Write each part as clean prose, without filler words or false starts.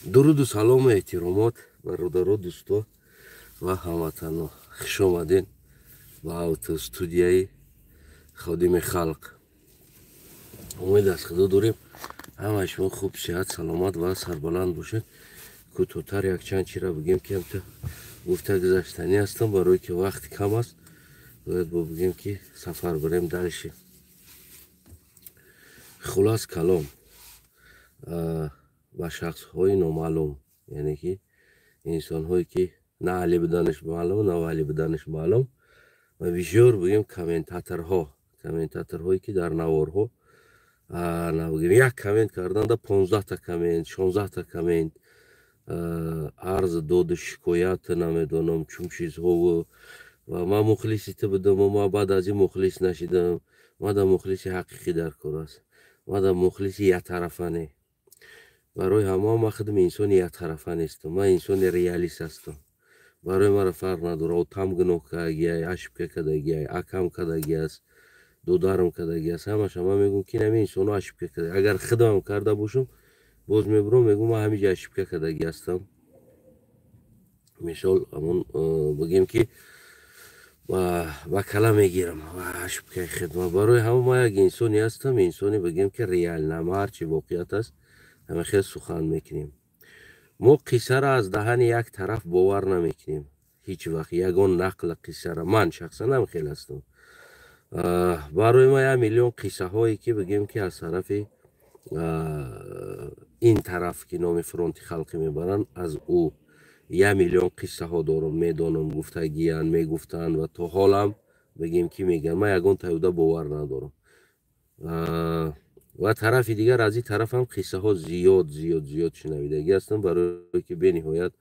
Дуруду салому эҳтиромот, бародаро, дӯсто ва ҳамватано. Хуш омадед ба автостудияи Ходими халқ. Умед аз Худо дорем, ҳамаи шумо хуб, сиҳат, саломат ва сарбаланд бошед. Кӯтоҳтар якчанд чира бигем, ки ҳамта гуфта гузаштанӣ ҳастам, барое ки вақт кам аст, бояд бо бигем, ки сафар барем дальше. Хулас калом, ба шахсҳои номаълум, яъне ки инсонҳое, ки на аҳли буданаш маълум, на вали буданаш маълум, ва бисёр бигем комментаторҳое, ки дар наворҳо, бигем, як коммент карданда 15та коммент, 16та коммент, арз доду шикоят, намедонам, чун чизҳову ва ман мухлиси ту будаму ман баъд аз ин мухлис нашидам. Мада мухлиси ҳақиқӣ дар кор аст, мада мухлиси яктарафа не. Барои ҳамао ман худам инсони яктарафа нестам, ман инсони реалист ҳастам. Барои мара фарқ надорад, отам гуноҳ кардагиай, ошибка кардагиай, акам кардагиаст, додарам кардагиаст, ҳамаша ман мегӯям, ки ҳамин инсонҳо ошибка карда. Агар худамам карда бошам, боз мебурам, мегӯям, ман ҳамиҷа ошибка кардагӣ ҳастам. Мисол, ҳамон бигем, ки ба кала мегирам ва ошибкаи хидмат. Барои ҳама ман як инсоне ҳастам, инсоне, бигем, ки реально ҳарчи воқеият аст, ҳама хел сухан мекунем. Мо қиссаро аз даҳани як тараф бовар намекунем ҳеҷ вақт, ягон нақли қиссара. Ман шахсан ҳам хел ҳастам. Барои ман як миллион қиссаҳое, ки бигем, ки аз тарафи ин тараф, ки номи Фронти халқӣ мебаранд, аз ӯ як миллион қиссаҳо дорам, медонам, гуфтагиянд, мегуфтанд ва то ҳолам, бигем, ки мегӯянд. Ман ягон таюда бовар надорам. Ва тарафи дигар, аз ин тарафам қиссаҳо зиёд, зиёд, зиёд шунавидагӣ ҳастам, барое ки бениҳоят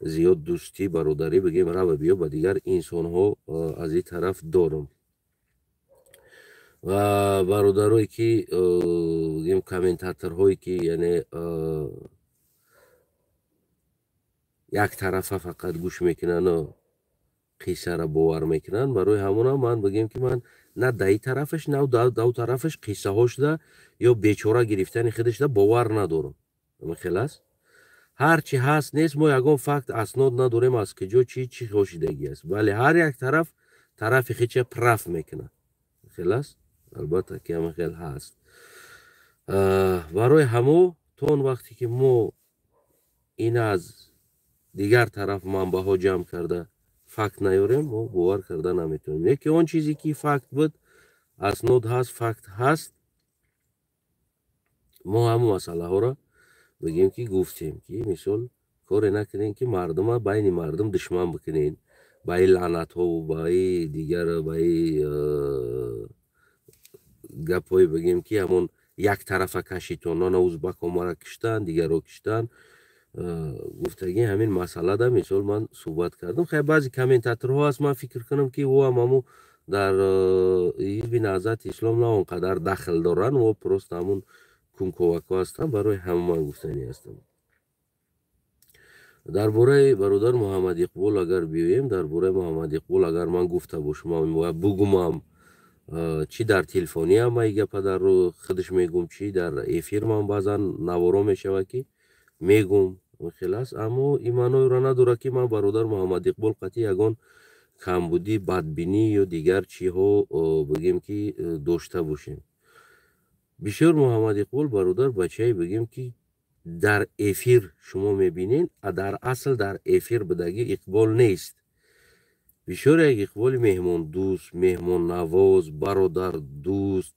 зиёд дӯстӣ, бародарӣ, бигем, рава биё ба дигар инсонҳо аз ин тараф дорам. Ва бародарое, ки бигем, комментаторҳое, ки яъне як тарафа фақат гӯш мекунану қиссаро бовар мекунанд, барои ҳамонам ман, бигем, ки ман на даи тарафаш, на дау тарафаш қиссаҳо шуда ё бечора гирифтани худашда бовар надорам. Хел аст, ҳарчи ҳаст нест, мо ягон факт, аснод надорем, аз куҷо чӣ чӣ хошидагӣ аст. Бале, ҳар як тараф тарафи хича прав мекунад. Хел аст, албатта, ки ҳама хел ҳаст. Барои ҳамо то он вақте ки мо ин аз дигар тараф манбаъҳо ҷамъ карда факт наёрем, мо бовар карда наметавонем. Яке он чизе, ки факт буд, аснод ҳаст, факт ҳаст, мо ҳамон масъалаҳоро, бигем, ки гуфтем, ки мисол, коре накунем, ки мардума байни мардум душман бикунен ба ин лаънатҳову ба и дигар, ба и гапҳое, бигем, ки ҳамон яктарафа кашитон, нона узбако мара киштанд, дигарро киштанд гуфтагӣ. Ҳамин масъалада, мисол, ман суҳбат кардам. Хай, баъзе комментаторҳо ҳаст, ман фикр кунам, ки ӯ ҳам ҳамун дар ҳизби Наҳзати Ислом на он қадар дахл доранд, о просто ҳамун кунковакҳо ҳастанд. Барои ҳама ман гуфтанӣ ҳастам. Дар бораи бародар Муҳаммад Иқбол агар биёем, дар бораи Муҳаммад Иқбол агар ман гуфта бошам ва бугумам, чӣ дар телефониам ман гапа дар худаш мегум, чӣ дар эфир ман баъзан наворо мешавад, ки мегум, хел аст. Аммо ин маъноеро надорад, ки ман бародар Муҳаммад Иқбол қатъи ягон камбудӣ, бадбинӣ ё дигар чиҳо, бигем, ки дошта бошем. Бисёр Муҳаммад Иқбол бародар бачае, бигем, ки дар эфир шумо мебинед, а дар асл дар эфир будагӣ Иқбол нест. Бисёр як Иқболи меҳмондӯст, меҳмоннавоз, бародардӯст,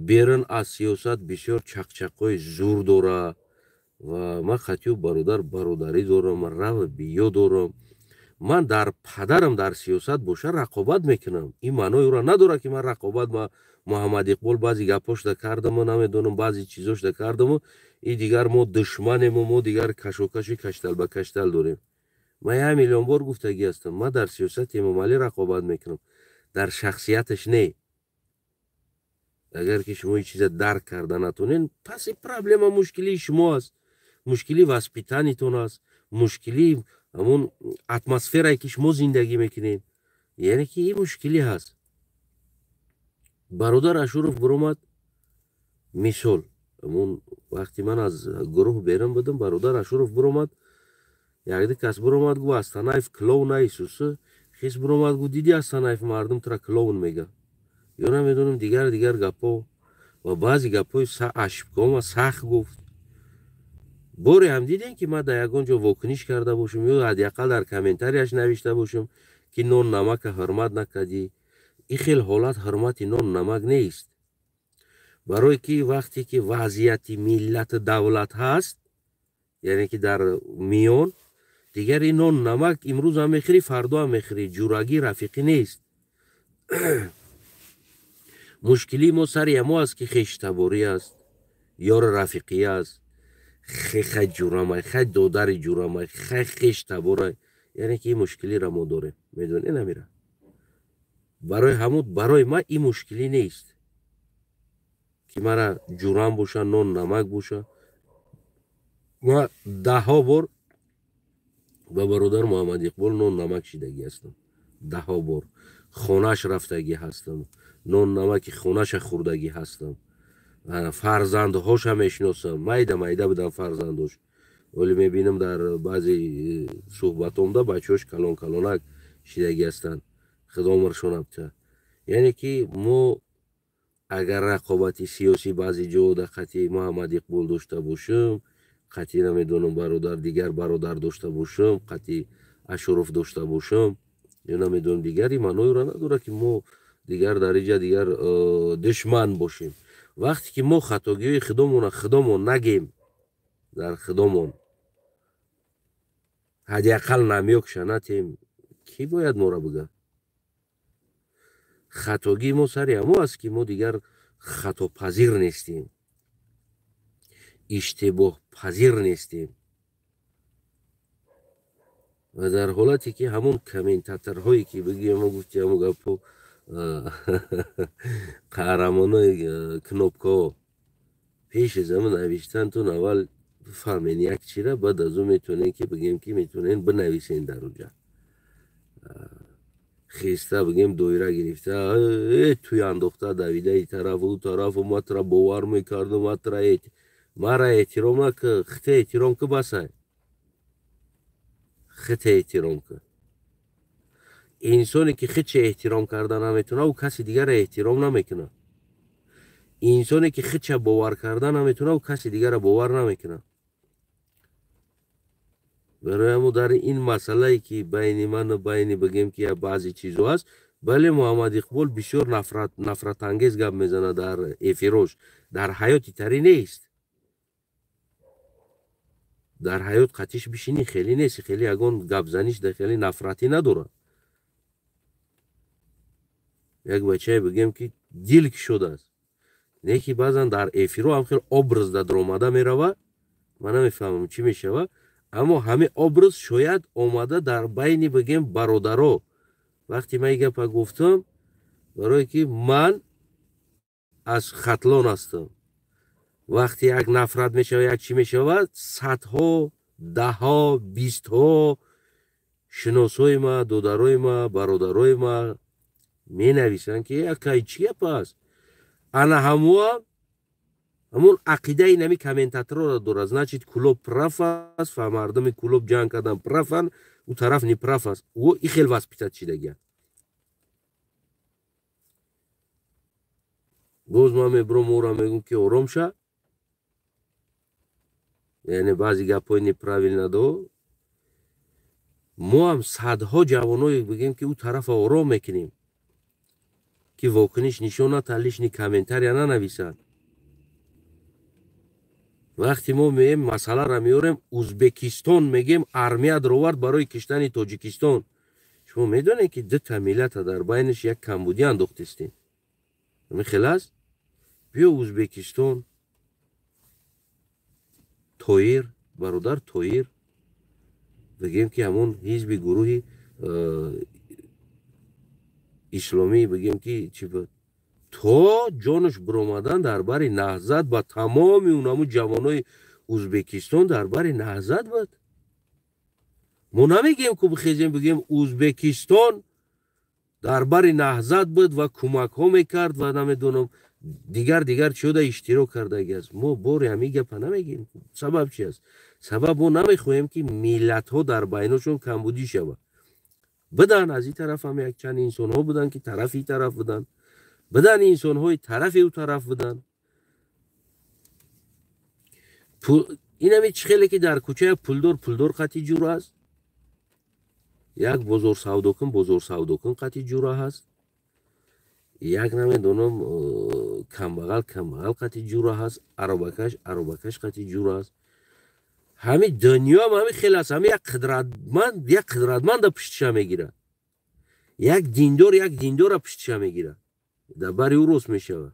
берун аз сиёсат бисёр чақчақҳои зур дорад. Ва ман қатъию бародар бародарӣ дорам, рава биё дорам. Ман дар падарам дар сиёсат боша, рақобат мекунам. Ин маънои ӯро надорад, ки ман рақобат ба Муҳаммад Иқбол баъзе гапҳошда кардаму, намедонам, баъзе чизошда кардаму и дигар мо душманему, мо дигар кашокаши каштал ба каштал дорем. Ман як миллион бор гуфтагӣ ҳастам, ман дар сиёсати Эмомалӣ рақобат мекунам, дар шахсияташ не. Агар ки шумо ин чиза дарк карда натонед, пас ин проблема, мушкилии шумо аст, мушкили воспитаниятон аст, мушкили ҳамон атмосферае, ки шумо зиндагӣ мекунед, яъне ки ин мушкилӣ ҳаст. Бародар Ашуров биромад, мисол, Ҳамон вақти ман аз гурӯҳ берун будам, бародар Ашуров биромад, якди кас биромад, гуфт: «Астанаев клоун Исусы». Хис биромад, гуфт: «Диди, Астанаев, мардум тура клоун мега». Ё намедонам, дигар дигар гапҳо ва баъзе гапҳои ошибкаома сахт гуфт. Боре ҳам дидем, ки ман дар ягон ҷо вокуниш карда бошам ё ҳадди ақал дар комментарияш навишта бошам, ки нон намака ҳурмат накардӣ? Ин хел ҳолат ҳурмати нон намак нест, барое ки вақте ки вазъияти миллату давлат ҳаст, яъне ки дар миён дигар ин нон намак имрӯз ҳам мехӯрӣ, фардо ҳам мехӯрӣ, ҷурагӣ, рафиқӣ нест. Мушкилии мо сари ҳамо аст, ки хештаборӣ аст, ёру рафиқӣ аст, хай ҷурамай, хай додари ҷурамай, хай хештаборай. Яъне ки ин мушкилиро мо дорем, медонӣ, намира. Барои ҳамун барои ман ин мушкилӣ нест, ки мара ҷурам боша, нон намак боша. Ма даҳҳо бор ба бародар Муҳаммад Иқбол нон намак шидагӣ ҳастам, даҳҳо бор хонааш рафтагӣ ҳастам, нон намаки хонаша хӯрдагӣ ҳастам, фарзандҳоша мешиносам. Майда майда будам фарзандош, вале мебинам, дар баъзе суҳбатомда бачаҳош калон калонак шидагӣ ҳастанд, худо умршон бта. Яъне ки мо агар рақобати сиёсӣ баъзе ҷода қати Муҳаммад Иқбол дошта бошем, қати намедонам бародар, дигар бародар дошта бошем, қати Ашуров дошта бошем ё намедонам, дигари маъноеро надорад, ки мо дигар дар инҷа дигар душман бошем. Вақте ки мо хатогиҳои худомона худомон нагем, дар худомон ҳадди ақал намёкша натем, кӣ бояд моро бига? Хатогии мо сари ҳамо аст, ки мо дигар хатопазир нестем, иштибоҳпазир нестем. Ва дар ҳолате ки ҳамон комментаторҳое ки бигӯем, мо гуфти ҳамон гапҳо, қаҳрамонои кнопкаҳо, пеши замон навиштантон аввал бифаҳмен як чира, баъд аз ӯ метавонем ки бигем, ки метавонем бинависен. Дар уҷа хеста, бигем, доира гирифта, туй андохта, давида и тарафу ӯ тарафу, матра бовар мекардум, матра мара эҳтиром нака, хите эҳтиром ки, басай, хите эҳтиром ки. Инсоне ки хиче эҳтиром карда наметавона, ӯ каси дигарро эҳтиром намекунад. Инсоне ки хича бовар карда наметавона, ӯ каси дигарро бовар намекунад. Барои ҳамо дар ин масъалае, ки байни ману байни, бигем, ки баъзе чизо ҳаст, бале, Муҳаммад Иқбол бисёр нафратангез гап мезанад дар эфирош. Дар ҳаёти тарӣ нест, дар ҳаёт қатиш бишинӣ, хеле нест, хеле ягон гапзаниш да хеле нафратӣ надорад. Як бачае, бигем, ки дил кушодааст, не ки баъзан дар эфиро ҳам хел образ да даромада мерава, ман намефаҳмам, чӣ мешава. Аммо ҳамин образ шояд омада дар байни, бигем, бародаро. Вақте ман ин гапа гуфтам, барое ки ман аз Хатлон ҳастам, вақте як нафрат мешава, як чӣ мешавад, садҳо, даҳҳо, бистҳо шиносҳои ма, додарои ма, бародарои ма менависанд, ки акай, чӣ гап аст? Ана ҳамуа ҳамун ақидаи нами комментаторро дорад. Значит, Кулоб прав аст ва мардуми Кулоб ҷанг кардан праванд, ӯ тараф неправ аст. Ӯ и хел воспитать шидагия. Боз ман мебурам, ӯро мегӯм, ки ором ша, яъне баъзе гапҳои неправильно до. Мо ҳам садҳо ҷавоное, бигем, ки ӯ тарафа ором мекунем, ки вокуниш нишон натаҳ, лишний комментария нанависанд. Вақте мо меем, масъаларо меорем, Узбекистон, мегем, армия даровард барои киштани Тоҷикистон, шумо медонед, ки дута миллата дар байнаш як камбудӣ андохтистем. Ҳамин хел аст. Биё, Узбекистон, Тоир, бародар Тоир, бигем, ки ҳамон ҳизби гурӯҳи исломӣ, бигем, ки чӣ буд, то ҷонаш биромадан дар бари Наҳзат, ба тамоми унаму ҷавонои Узбекистон дар бари Наҳзат буд. Мо намегӯем, ку бихезем, бигӯем, Узбекистон дар бари Наҳзат буд ва кӯмакҳо мекард ва намедонам. Дигар чиёда иштирок кардаги аст. Мо бори ҳамин гапа намегӯем. Сабаб чи аст? Сабаб мо намехоҳем, ки миллатҳо дар байношон камбудӣ шавад. Будан аз ин тараф ҳам якчанд инсонҳо буданд, ки тарафи ин тараф буданд, будан инсонҳои тарафи ӯ тараф буданд. Инами чӣ хеле ки дар кӯча пулдор пулдор қати ҷура аст, як бозор савдокун бозор савдокун қати ҷура ҳаст, як намедонам камбағал камбағал қати ҷура ҳаст, аробакаш аробакаш қати ҷура аст. Ҳамин дунёам ҳамин хел аст. Ҳамин як қудратманд як қудратманда пуштиша мегирад, як диндор як диндора пуштиша мегирад, дар бари ӯ рост мешавад,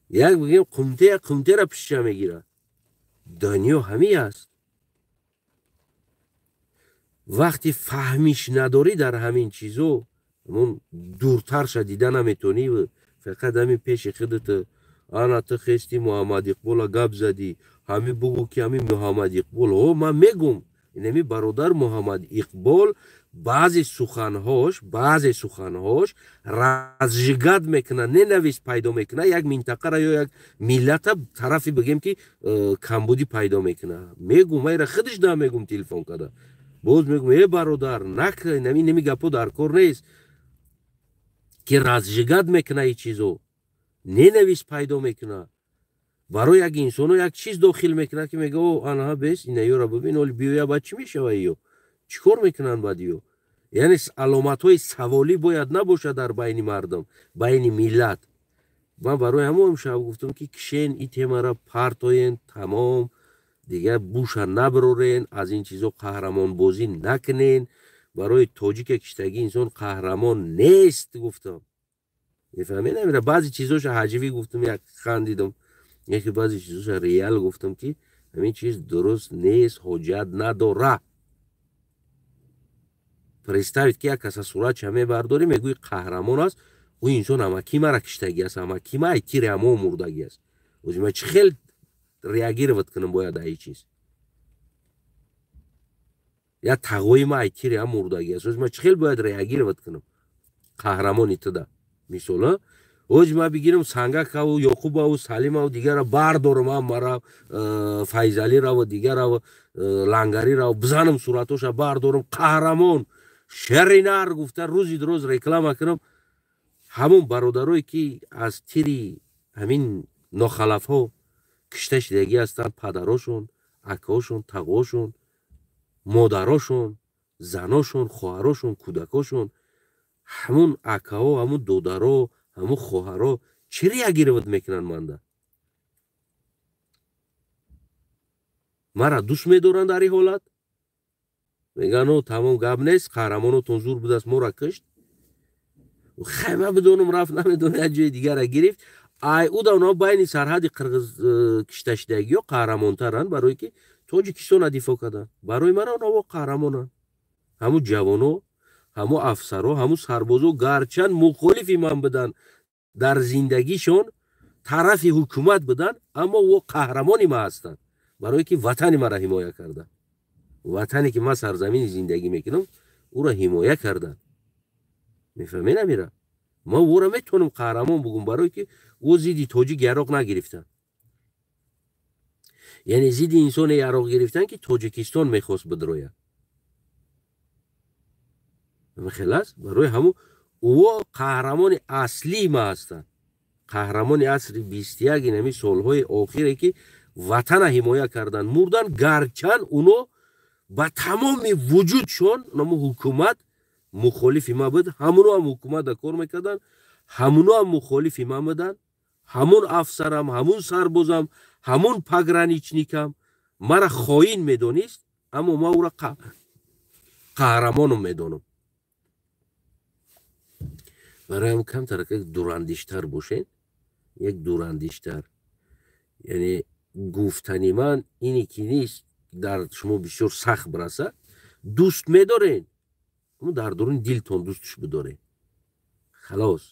як бигем қумте як қумтера пуштиша мегирад. Дунё ҳамин аст. Вақти фаҳмиш надорӣ дар ҳамин чизо, ҳамон дуртарша дида наметонӣ, фақат ҳамин пеши худат ана ту хести Муҳаммад Иқбола гап задӣ, ҳамин бугӯ ки ҳамин Муҳаммад Иқбол. О, ман мегум, инами бародар Муҳаммад Иқбол баъзе суханҳош разжигать мекунад, ненависть пайдо мекунад, як минтақара ё як миллата тарафи бигем ки камбудӣ пайдо мекунад. Мегум, майра худаш да мегум телефон када. Боз мегум, э бародар, накун, инами гапо дар кор нест, ки разжигать мекунад ин чизо, ненависть пайдо мекунад. Барои як инсоно як чиз дохил мекунад, ки мега о анаҳа бес инаёра бибин, оли биёя баъд чӣ мешава, ё чӣ кор мекунанд баъд ё. Яъне аломатҳои саволӣ бояд набошад дар байни мардум, байни миллат. Ман барои ҳамон шаб гуфтам, ки кишен ин темара партоен, тамом, дигар буша набарорен, аз ин чизо қаҳрамонбозӣ накунен. Барои тоҷика киштагӣ инсон қаҳрамон нест гуфтам. Мефаҳмед? Намира баъзе чизоша ҳаҷвӣ гуфтам, як хандидам, яке баъзе чизоша реал гуфтам, ки ҳамин чиз дуруст нест, ҳоҷат надора. Представить ки як каса суратша мебардорӣ, мегӯӣ қаҳрамон аст, ӯ инсон ҳамакӣ мара киштагӣ аст, ҳамакӣ ма ай тири ҳамо мурдагӣ аст. Ози ма чӣ хел реагировать кунам бояд ай чиз? Я тағои ма ай тири ҳам мурдагӣ аст, ози ма чӣ хел бояд реагировать кунам қаҳрамони туда мисол? Ози ма бигирам Сангакаву Ёқубаву Салимаву дигара бардорам, ам мара Файзалираву дигараву Лангарираву бизанам, суратоша бардорам, қаҳрамон шери нар гуфта рӯзи рӯз реклама кунам. Ҳамон бародарое ки аз тири ҳамин нохалафҳо кишта шидагӣ ҳастанд, падарошон, акаошон, тағоошон, модарошон, заношон, хоҳарошон, кӯдакошон, ҳамун акао, ҳамун додаро, ҳамун хоҳаро чӣ реагировать мекунанд манда? Мара дӯст медоранд дар ин ҳолат? Мегӯянд о тамом гап нест, қаҳрамонотон зур будааст, моро кишт. Хай ман бидонам рафт, намедонам як ҷои дигара гирифт. Ай ӯ да онҳо байни сарҳади қирғиз кишташидагиё қаҳрамонтаранд, барое ки Тоҷикистона дифоъ карданд. Барои ман онҳо қаҳрамонанд. Ҳамун ҷавоно, ҳамун афсаро, ҳамун сарбозо гарчанд мухолифи ман буданд, дар зиндагишон тарафи ҳукумат буданд, аммо ӯ қаҳрамони ман ҳастанд, барое ки ватани маро ҳимоя карданд. Ватане ки ман сарзамини зиндагӣ мекунам, ӯро ҳимоя карданд. Мефаҳмед амира? Ман ӯро метавонам қаҳрамон бугум, барое ки ӯ зидди тоҷик яроқ нагирифтанд. Яъне зидди инсоне яроқ гирифтанд, ки Тоҷикистон мехост бидрояд. Хел аст? Барои ҳамун ӯ қаҳрамони аслии ма ҳастанд. Қаҳрамони асри 21 инами солҳои охире ки ватана ҳимоя карданд, мурдан, гарчанд уно ба тамоми вуҷудшон намо ҳукумат мухолифи ма буд, ҳамуно ҳам ҳукуматда кор мекарданд, ҳамуно ҳам мухолифи ман буданд, ҳамун афсарам, ҳамун сарбозам, ҳамун пограничникам мара хоин медонист, аммо ман ӯро қаҳрамоном медонам. Барои ҳам камтар як дурандиштар бошед, як дурандиштар. Яъне гуфтани ман ине ки нест дар шумо бисёр сахт бирасад, дӯст медоред, аммо дар дуруни дилтон дӯстш бидоред. Халос,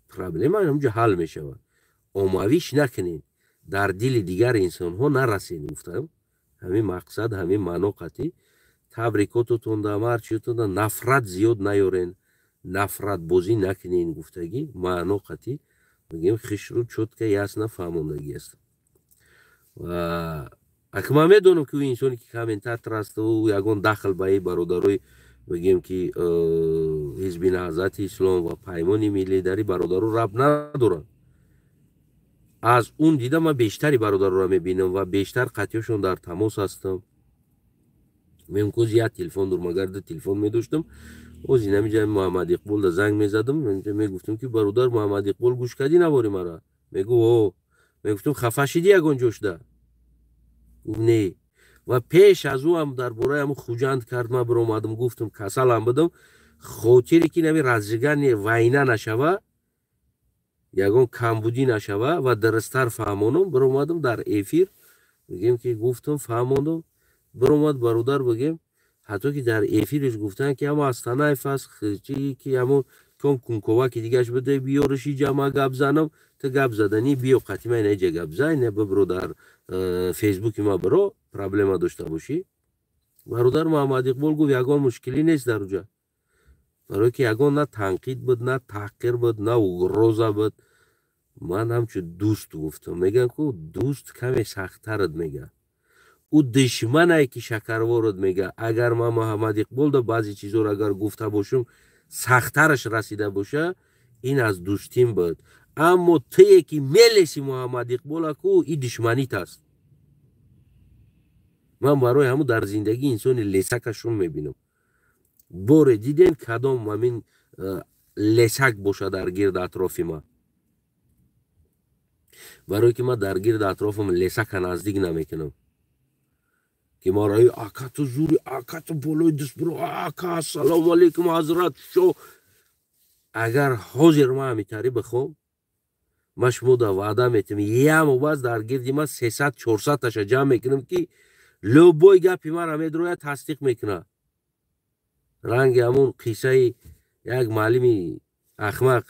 проблема ҳамҷо ҳал мешавад. Оммавиш накунед, дар дили дигар инсонҳо нарасед. Гуфтам ҳамин мақсад, ҳамин маъно қатъӣ. Табрикототонда, ҳарчиотонда нафрат зиёд наёрен. Нафратбозӣ накунен гуфтагӣ маъно қатъӣ мегӯем, хишру чётко ясно фаҳмондагӣ аст. Ва аки ман медонам, ки ӯ инсоне ки комментатор аст, ӯ ягон дахл ба и бародарои, мегӯем ки Ҳизби Наҳзати Ислом ва Паймони Миллӣ дар и бародаро рабт надоранд. Аз он дида ман бештари бародароро мебинам ва бештар қатъиёшон дар тамос ҳастам. Мемкӯз як телефон дорам, агар ду телефон медоштам, оз инамиҷа Муҳаммад Иқбол да занг мезадам, мегуфтам ки бародар Муҳаммад Иқбол, гӯш кардӣ навори мара? Мегу о. Мегуфтам, хафа шидӣ ягон ҷо шуда? Гуфт не. Ва пеш аз ӯ ҳам дар бораи ҳамун Хуҷанд кард, ман биромадам, гуфтам, касалам будам, хотире ки нами разжигание война нашава, ягон камбудӣ нашава ва дурусттар фаҳмонам, биромадам дар эфир, бигем ки гуфтам, фаҳмондам. Биромад бародар, бигем, ҳатто ки дар эфириш гуфтанд ки ҳамо Астанаев аст, чи ки ҳамон ком кунковаки дигаш биде, биёриш иҷа, ма гап занам. Ту гап заданӣ биё қатима ина иҷа гап зан, ина бибиро дар фейсбуки ма, биро проблема дошта бошӣ. Бародар Муҳаммад Иқбол гуфт, ягон мушкилӣ нест дар уҷа, барое ки ягон на танқид буд, на таҳқир буд, на угроза буд. Ман ҳамчун дӯст гуфтам. Мегӯям ку дӯст каме сахттарат мега, ӯ душманае ки шакарворот мега. Агар ман Муҳаммад Иқбол да баъзе чизоро агар гуфта бошам, сахттараш расида боша, ин аз дӯстим буд. Аммо туе ки мелеси Муҳаммад Иқбола ку, и душманит аст. Ман барои ҳамун дар зиндагӣ инсони лесакашон мебинам. Боре дидем, кадом ҳамин лесак боша дар гирди атрофи ман? Барое ки ман дар гирди атрофам лесака наздик намекунам, ки маро ака, ту зури, ака, ту болои дуст биро, ака, ассалому алайкум, ҳазрат шо. Агар ҳозир ман ҳамитари бихом, ман шумо да ваъда метиҳам, яму баъз дар гирди ман 300 400 таша ҷамъ мекунам, ки любой гапи мара медрояд, тасдиқ мекунад. Ранги ҳамун қиссаи як муаллими ахмақ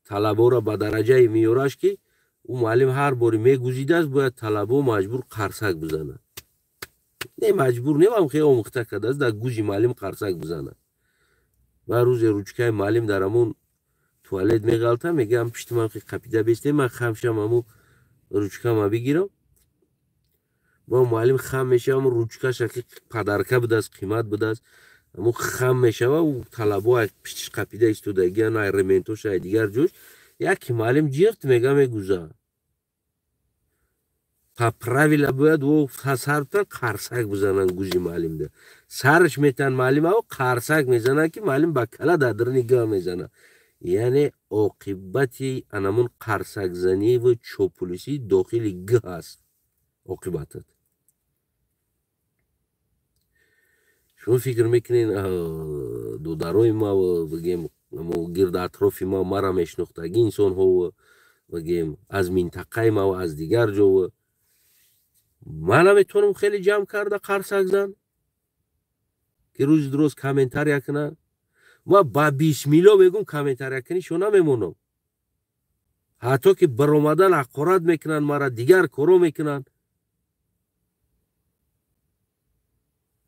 талаборо ба дараҷае меёраш, ки ӯ муаллим ҳар бори мегузидааст, бояд талабо маҷбур қарсак бизанад. Не, маҷбур невам, хеле омӯхта кардааст, дар гузи муаллим қарсак бизанад. Ва рӯзе ручкаи муаллим дар ҳамун туалет меғалта, мегӯям, пишти ман қапида бесте, ман хам шам, ҳамун ручкама бигирам. Ба муаллим хам мешавам, ручкаша ки падарка будааст, қимат будааст, ҳамун хам мешава, ӯ талабо пиштиш қапида истодагиан, ай рементоша, ай дигар ҷош. Яке муаллим ҷирт мега, мегуза, по правила бояд о сарта қарсак бизананд гузи муаллимда. Сараш метан муаллим, ао қарсак мезананд, ки муаллим ба кала дар даруни га мезанад. Яъне оқибати анамун қарсакзаниву чопулисӣ дохили г ҳаст оқибатат. Шумо фикр мекунед, додарои ма, бигем, гирди атрофи ма, мара мешинохтагӣ инсонҳо, бигем, аз минтақаи ма ва аз дигар ҷо, ман наметавонам хеле ҷамъ карда қарсак зан, ки рӯзи дуроз комментария кунанд? Ма ба бисмилло мегӯм, комментария кунӣ шо намемонам. Ҳатто ки баромадан ҳақорат мекунанд мара, дигар коро мекунанд.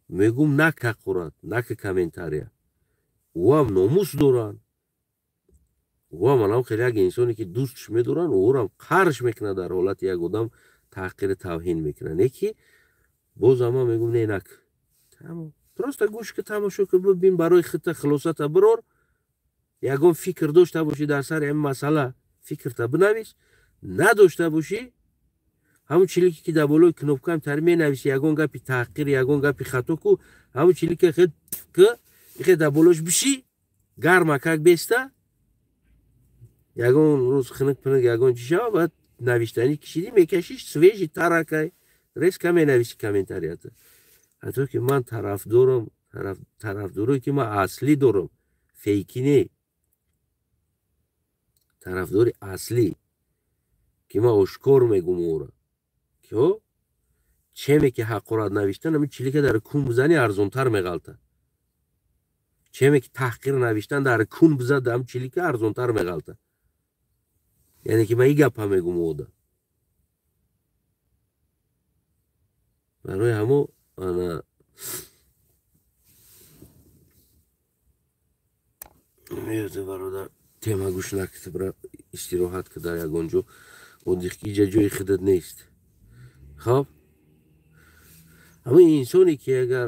Мегӯм, нак ҳақорат, нак комментария. Ӯам номус доранд, ӯам анам хеле як инсоне ки дӯстш медоранд, ӯрам қарш мекунад, дар ҳолати як одам таҳқири тавҳин мекунад. Не ки боз ама мегӯм, не, нак, просто гӯш ки, тамошо ки, бибин, барои худта хулосата бирор. Ягон фикр дошта бошӣ дар сари ҳамин масъала, фикрта бинавис. Надошта бошӣ, ҳамун чилике ки дар болои кнопкаам тари менависи, ягон гапи таҳқир, ягон гапи хато ку, ҳамун чилике хел к ихе дар болош бишӣ, гармакак беста, ягон рӯз хинук пинук ягон чӣ шава, баъд навиштанӣ кишидӣ, мекашиш, свежий таракай, резко менависи комментарията. Ҳатто ки ман тарафдорам, тарафдорое ки ман аслӣ дорам, фейкӣ не, тарафдори аслӣ, ки ман ошкор мегум ӯра, ки чеме ки ҳақорат навиштан, ҳамин чилика дар кун бизанӣ, арзонтар меғалта. Чеме ки таҳқир навиштан, дар кун бизад, ҳам чилика арзонтар меғалта. Яъне ки ман и гапа мегум ода. Барои ҳамо ана Меёте, бародар, тема гӯш накунӣ, бира истироҳат ки дар ягон ҷо отдых, ки иҷа ҷои худат нест. Хоб, ҳамин инсоне ки агар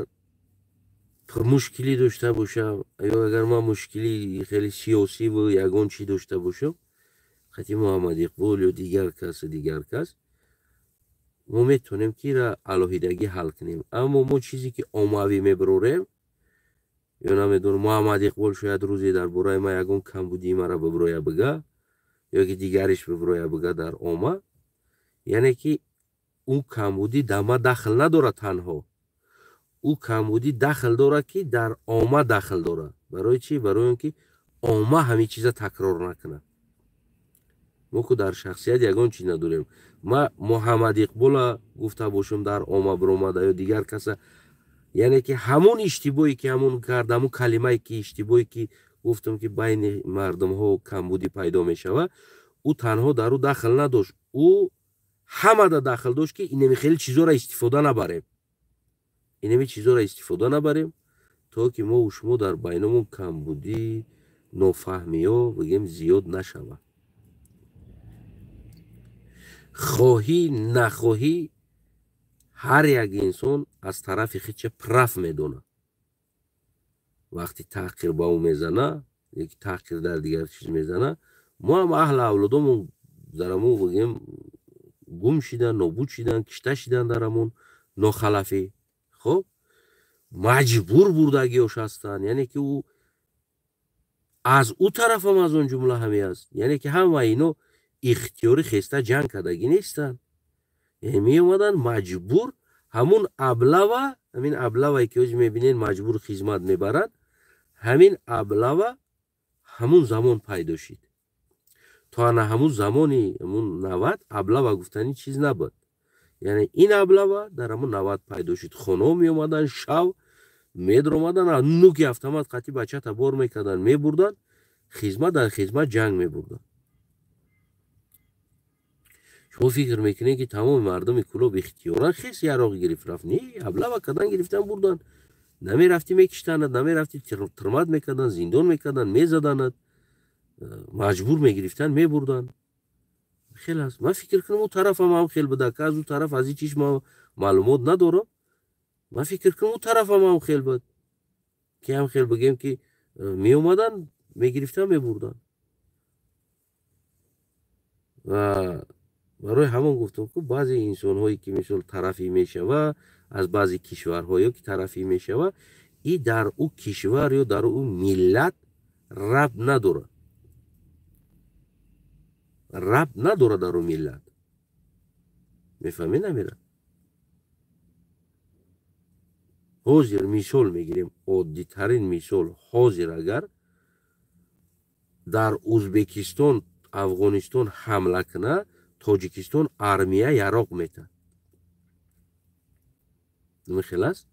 мушкилӣ дошта бошам ё агар ман мушкили хеле сиёсиву ягон чӣ дошта бошам, хати Муҳаммад Иқбол ё дигар касу дигар кас, мо метавонем ки ира алоҳидагӣ ҳал кунем. Аммо мо чизе ки оммавӣ мебарорем ё намедонам, Муҳаммад Иқбол шояд рӯзе дар бораи ман ягон камбудии мара бибироя бига ё ки дигариш бибироя бига дар омма, яъне ки ӯ камбудӣ дар ман дахл надорад танҳо, ӯ камбудӣ дахл дорад, ки дар омма дахл дорад. Барои чӣ? Барои он ки омма ҳамин чиза такрор накунад. Мо ку дар шахсият ягон чиз надорем. Ма Муҳаммад Иқбола гуфта бошам, дар омма биромада ё дигар каса, яъне ки ҳамон иштибоҳе ки ҳамон кард, ҳамон калимае ки иштибоҳе ки гуфтам, ки байни мардумҳо камбудӣ пайдо мешавад, ӯ танҳо дар ӯ дахл надошт, ӯ ҳамада дахл дошт, ки инами хеле чизоро истифода набарем, инами чизоро истифода набарем, то ки мо шумо дар байнамон камбудӣ, нофаҳмиҳо бигем зиёд нашавад. Хоҳӣ нахоҳӣ, ҳар як инсон аз тарафи худша прав медонад. Вақти таҳқир ба ӯ мезана яки таҳқир дар дигар чиз мезана, мо ҳам аҳли авлодомон дар ҳамон бигем гум шидан, нобуд шидан, кишта шидан дар ҳамон нохалафӣ. Хоб, маҷбур бурдагиёш ҳастанд, яъне ки ӯ аз ӯ тарафам аз он ҷумла ҳаме аст, яъне ки ҳама ино ихтиёрӣ хеста ҷанг кардагӣ нестанд, яъне меомаданд маҷбур. Ҳамун аблава, ҳамин аблавае ки ҳозир мебинед, маҷбур хизмат мебарад, ҳамин аблава ҳамун замон пайдо шид. То ана ҳамун замони ҳамун 90 аблава гуфтани чиз набуд. Яъне ин аблава дар ҳамун 90 пайдо шуд. Хонаҳо меомаданд, шав медаромаданд, нуки автомат қатъи бачата бор мекарданд, мебурданд хизмат, дар хизмат ҷанг мебурданд. Шумо фикр мекунед, ки тамоми мардуми Кӯлоб ихтиёран хес яроқ гирифт рафт? Не, аблава кардан, гирифтан, бурдан. Намерафтӣ, мекиштанад, намерафтӣ, тирмат мекарданд, зиндон мекарданд, мезаданад, маҷбур мегирифтанд, мебурданд. Хел аст. Ман фикр кунам, ӯ тарафам ҳам хел буда, ки аз ӯ тараф аз ин чиз ман маълумот надорам. Ман фикр кунам, ӯ тарафам ҳам хел буд, ки ҳам хел бигем, ки меомаданд, мегирифтанд, мебурданд. Ва барои ҳамон гуфтам, ку баъзе инсонҳое ки мисол тарафӣ мешава аз баъзе кишварҳо ё ки тарафӣ мешава, и дар ӯ кишвар ё дар ӯ миллат рабт надорад, рабт надорад дар ӯ миллат. Мефаҳмед намира? Ҳозир мисол мегирем, оддитарин мисол: ҳозир агар дар Ӯзбекистон, Афғонистон ҳамла кунад, Тоҷикистон армия яроқ метад. Хел аст?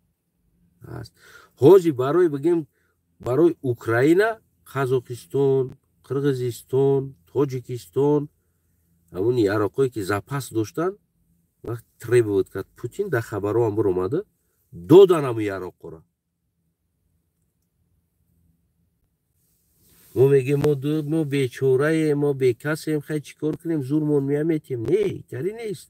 Аст. Ҳозир барои бигем, барои Украина Қазоқистон, Қирғизистон, Тоҷикистон ҳамун яроқҳое ки запас доштанд, вақт требовать кард Путин, дар хабарҳоам биромада, додан ҳамун яроқҳоро. Мо мегем, мо бечораем, мо бекасем, хай чӣ кор кунем, зурмон меаметиҳем. Не, итари нест.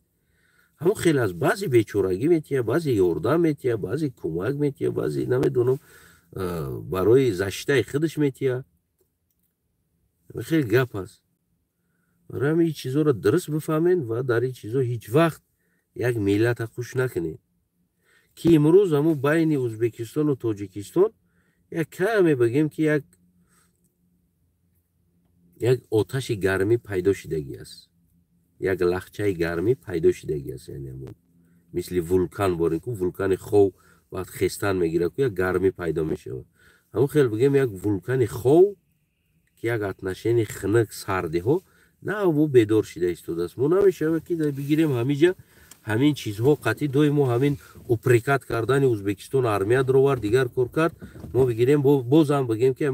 Ҳамон хел аст, баъзе бечорагӣ метиҳа, баъзе ёрдам метиҳа, баъзе кӯмак метиҳа, баъзе намедонам, барои защитаи худаш метиҳа. Хеле гап аст. Барои ҳамин ин чизҳоро дуруст бифаҳмед ва дар ин чизҳо ҳеҷ вақт як миллата хуш накунед, ки имрӯз ҳамун байни Ӯзбекистону Тоҷикистон як каме бигем, ки як оташи гармӣ пайдо шидагӣ аст, як лахчаи гармӣ пайдо шидагӣ аст. Яъне ҳамон мисли вулкан борин ку, вулкани хов вақт хестан мегирад ку, як гармӣ пайдо мешавад. Ҳамон хел бигем, як вулкани хов, ки як отношении хунук, сардиҳо нав бедор шида истодааст. Мо намешавад, ки бигирем ҳамиҷа ҳамин чизҳо қатъи доимо ҳамин упрекать кардани Ӯзбекистон, армия даровард, дигар кор кард, мо бигирем, бозам бигем, ки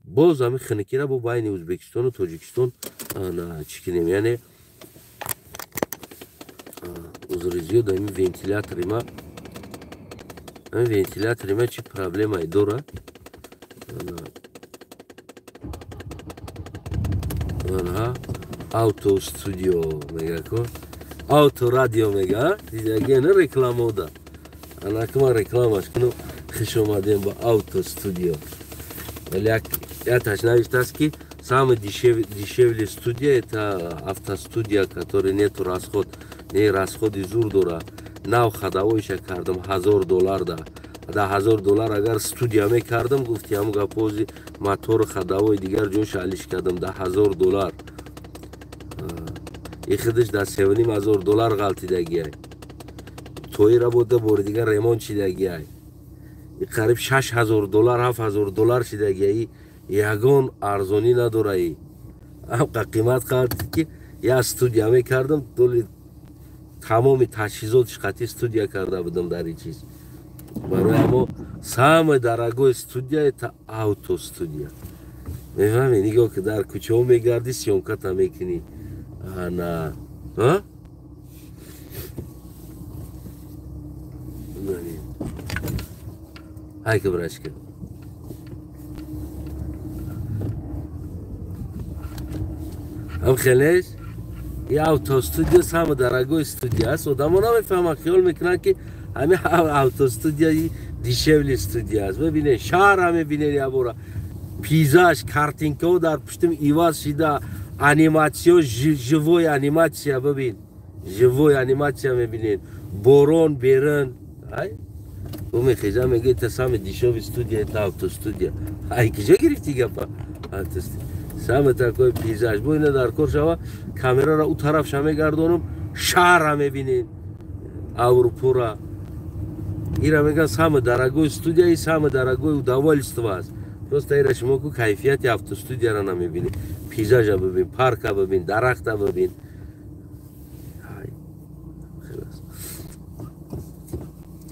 боз ҳамин хунукира бо байни Ӯзбекистону Тоҷикистон чӣ кунем. Яъне узри зиёд, ҳамин вентилятори ма чӣ проблемае дорад. Ана авто студио мега ко авто радио мега, дидаген рекламода. Ана кама рекламаш кунам. Хуш омадем ба авто студио. Вале яташ навиштааст, ки самый дешевле студия это автостудия, который нету расход, не расходи зур дора. Нав ходовойша кардам $1000 да. Да $1000 агар студия мекардам, гуфти ҳамун гапози мотор, ходовой, дигар ҷоша алиш кардам да $1000. И худаш да $3500 ғалтидагиай. Тои работа бори дигар ремонт шидагиай. И қариб $6000, $7000 шидагиай. Ягон арзонӣ надораи. Амқа қимат қард, ки я студия мекардам, доли тамоми таҷҳизотиш қатъи студия карда будам дар ин чиз. Барои ҳамо самая дорогой студия это автостудия. Мефаҳмӣ? Нигоҳ, ки дар кӯчаҳо мегардӣ, съёмката мекунӣ. Ана, а? Ҳайка, брачка. Ҳам хелеш? И автостудия самая дорогой студия аст. Одамо намефаҳманд, хиёл мекунанд, ки ҳамин автостудия дешевле студия аст. Бибинед, шаҳрра мебинед, ябора. Пейзаж, картинкаҳо дар пуштим иваз шида, аниматсиё, живой анимация бибин. Живой анимация мебинед. Борон берин. Ай? Ӯ мехеза, мега, это самая дешевая студия, это автостудия. Ай, киҷо гирифти гапа? Автостудия. Самый такой пейзаж. Бо ина дар кор шава, камерара ӯ тараф ша мегардонам, шаҳрра мебинед. Аврупора. Ира меган самый дорогой студия и самый дорогой удовольствие аст. Просто ира шумо ку кайфияти автостудияра намебинед. Пейзажа бибин, парка бибин, дарахта бибин.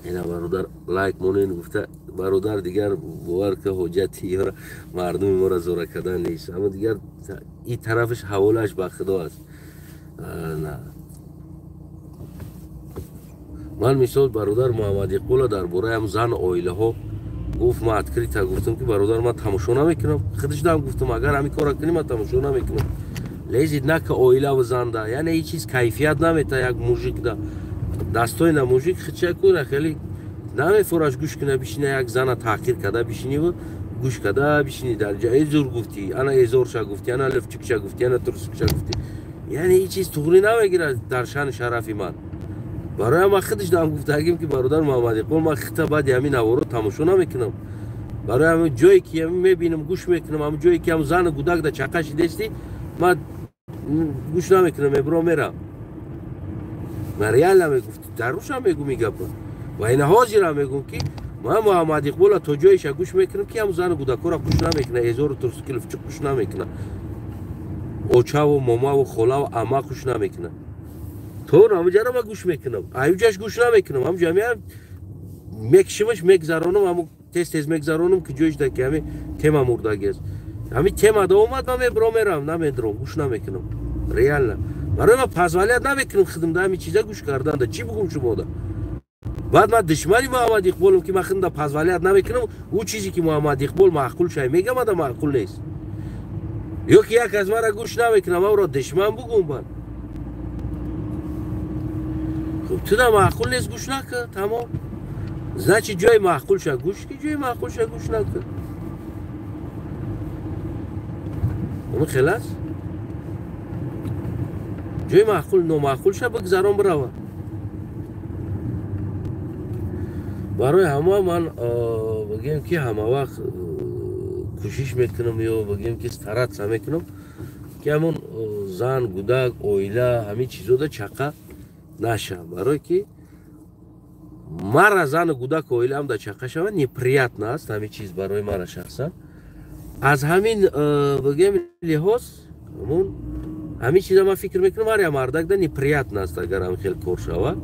Ина бародар лайк монен гуфта, бародар, дигар бовар ки ҳоҷати ёра мардуми моро зора кардан нест. Аммо дигар и тарафаш ҳаволааш ба худо аст. Ман мисол бародар Муҳаммад Иқбола дар бораи ҳам зан оилаҳо гуфт, ман открыто гуфтам, ки бародар, ман тамошо намекунам. Худашдам гуфтам, агар ҳамин кора кунӣ, ман тамошо намекунам. Лезет нака оилаву занда, яъне ҳеҷ чиз кайфият намета як мужик да. Достойна мужик хича куна хеле намефураш гӯш куна бишина, як зана таҳқир карда бишиниву гӯш карда бишини дар ҷо. Эзур гуфтӣ, ана эзорша гуфтӣ, ана лифчикша гуфтӣ, ана трусикша гуфтӣ. Яъне ҳеҷ чиз туғрӣ намегирад дар шаъни шарафи ман. Барои ман худаш дам гуфтагим, ки бародар Муҳаммад Иқбол, ман хита баъди ҳамин наворо тамошо намекунам. Барои ҳамин ҷое ки мебинам, гӯш мекунам, ҳамин ҷое ки ҳам зану гудак да чақа шидести, ман гӯш намекунам, мебурам, мерам. Ман реально мегуфт, дар рӯшам мегум ин гапа. Ва ина ҳозирам мегум, ки ман Муҳаммад Иқбола то ҷоеша гӯш мекунам, ки ҳам зану гудакҳоро хуш намекунад, эзору трусикиловчук хуш намекунад, очаву момаву холаву ама хуш намекунад. То ҳамуҷара ман гӯш мекунам, аюҷаш гӯш намекунам. Ҳамуҷа мекшимаш, мегзаронам, ҳаму тез тез мегзаронам, ки ҷоиш да ки ҳами тема мурдагӣ аст. Ҳами тема да омад, ман мебурам, мерам, намедурам, гӯш намекунам. Реально. Барои ман позволять намекунам худам да ҳамин чиза гӯш кардан да. Чӣ бугум шумода? Баъд ман душмани Муҳаммад Иқболам, ки ман худам да позволять намекунам, ӯ чизе ки Муҳаммад Иқбол маъқул шай мегам, ада маъқул нест. Ё ки як аз мара гӯш намекунам, ман ӯро душман бугум бад. Хуб, ту да маъқул нест, гӯш накун, тамом. Значит, ҷои маъқул ша гӯш ки, ҷои маъқул ша гӯш накун. Ҳамин хел аст? Ҷои маъқул, номаъқул ша бигзарон, бирава. Барои ҳама ман бигем, ки ҳама вақт кӯшиш мекунам ё бигем, ки стараться мекунам, ки ҳамон зан, гудак, оила, ҳамин чизода чақа наша. Барое ки мара зану гудак, оилаам да чақа шава, неприятно аст ҳамин чиз барои мара шахсан. Аз ҳамин бигем лиҳоз ҳамон ҳамин чиза ман фикр мекунам, ҳар як мардак да неприятно аст, агар ҳам хел кор шава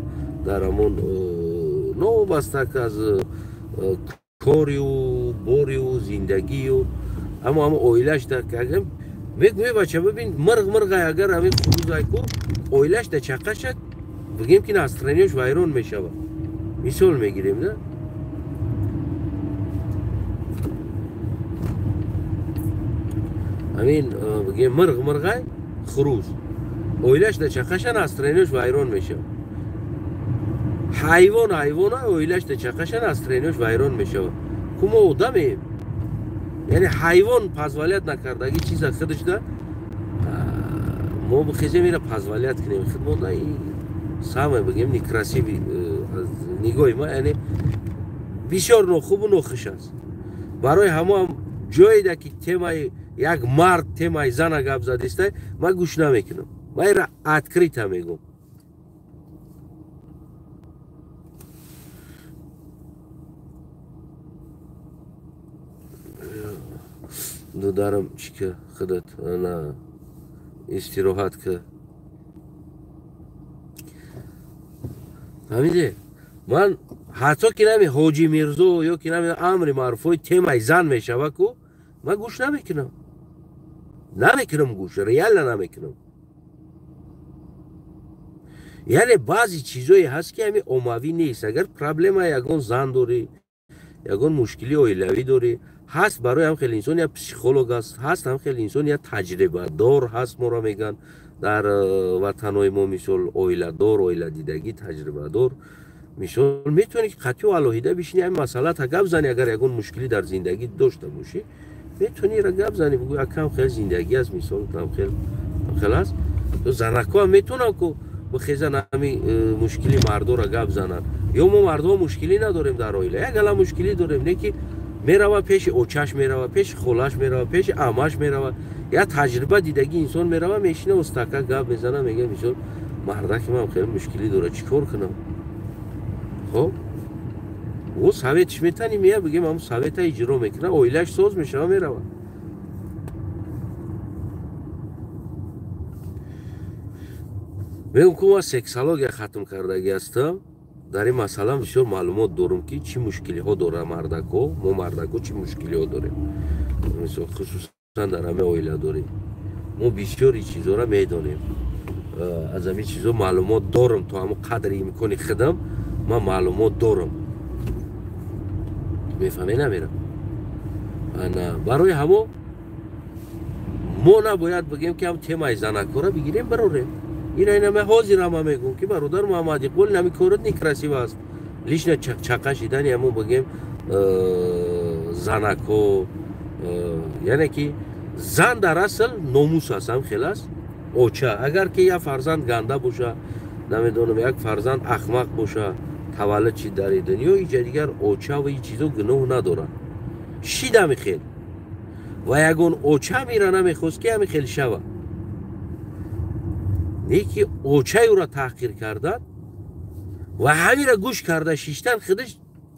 дар ҳамон новобаста аз корию борию зиндагию, аммо ҳамо оилаш да мегӯе, бача, бибин, мирғ мирғай, агар ҳамин хурӯзай ку оилаш да чақа шад, бигем ки настроенияш вайрон мешавад. Мисол мегирем да. Ҳамин бигем мирғ мирғай хурӯз оилаш да чақаша настроениёш вайрон мешавад. Ҳайвон ҳайвона оилаш да чақаша настроениёш вайрон мешавад. Ку мо одамем, яъне ҳайвон позволят накардаги чиза худашда мо бихезем ира позволят кунем худмонда, самое бигем некрасивый аз нигоҳи ма, яъне бисёр нохубу нохуш аст. Барои ҳамоам ҷоеда ки темаи як мард темаи зана гап задиста, ман гӯш намекунам, ман ира открыто мегӯм. Дударам чӣ ка худат ана истироҳат ка. Фаҳмиде? Ман ҳатто ки нами Ҳоҷи Мирзо ё ки нами амри маъруфҳои темаи зан мешава ку, ман гӯш намекунам. Намекунам гӯш, реально намекунам. Яъне баъзе чизое ҳаст ки ҳами оммавӣ нест. Агар проблема ягон зан дорӣ, ягон мушкили оилавӣ дорӣ, ҳаст барои ҳам хеле инсон як психолог аст, ҳаст ҳам хеле инсон як таҷрибадор ҳаст, моро мегӯянд дар ватанҳои мо, мисол оиладор, оиладидагӣ, таҷрибадор. Мисол метавонӣ ки қатъиу алоҳида бишинӣ ҳамин масъалата гап занӣ. Агар ягон мушкилӣ дар зиндагӣ дошта бошӣ, метавонӣ ира гап занӣ, бигӯӣ акам хел зиндагӣ аст, мисол там хел аст. Занакҳо ҳам метавонанд ку бихезан ҳамин мушкили мардоро гап зананд. Ё мо мардҳо мушкилӣ надорем дар оила, як гала мушкилӣ дорем, не ки мерава пеши очаш, мерава пеши холаш, мерава пеши амаш, мерава як таҷриба дидагӣ инсон мерава, мешина устака гап мезана, мега мисол мардаки ман хеле мушкилӣ дорад, чӣ кор кунам? Хоб, ӯ советш метани мея, бигем ҳамн совета иҷро мекунад, оилаш соз мешава, мерава. Мегӯм ку ман сексология хатм кардагӣ ҳастам, дар ин масъала бисёр маълумот дорам ки чӣ мушкилиҳо дорад мардакҳо, мо мардакҳо чӣ мушкилиҳо дорем, мисол хусусан дар ҳамаи оиладорӣ. Мо бисёри чизҳоро медонем, аз ҳамин чизҳо маълумот дорам, то ҳамон қадри имкони худам ман маълумот дорам. Мефаҳмӣ намерам? Ана барои ҳамо мо набояд бигем ки ҳам темаи занакҳоро бигирем барорем. Ира ина ман ҳозир ҳама мегӯм ки бародар Муҳаммад Иқбол ин ҳамин корот некрасиво аст. Лично чақа шидани ҳамон бигем занакҳо, яъне ки зан дар асл номус аст, ҳам хел аст. Оча агар ки як фарзанд ганда боша, намедонам як фарзанд ахмақ боша, таваллуд шид дар дунё, иҷа дигар оча ва ин чизо гуноҳ надорад. Шид ҳами хел ва ягон оча мира намехост ки ҳами хел шава. Не ки очаи ӯро таҳқир кардан ва ҳамира гӯш карда шиштан худаш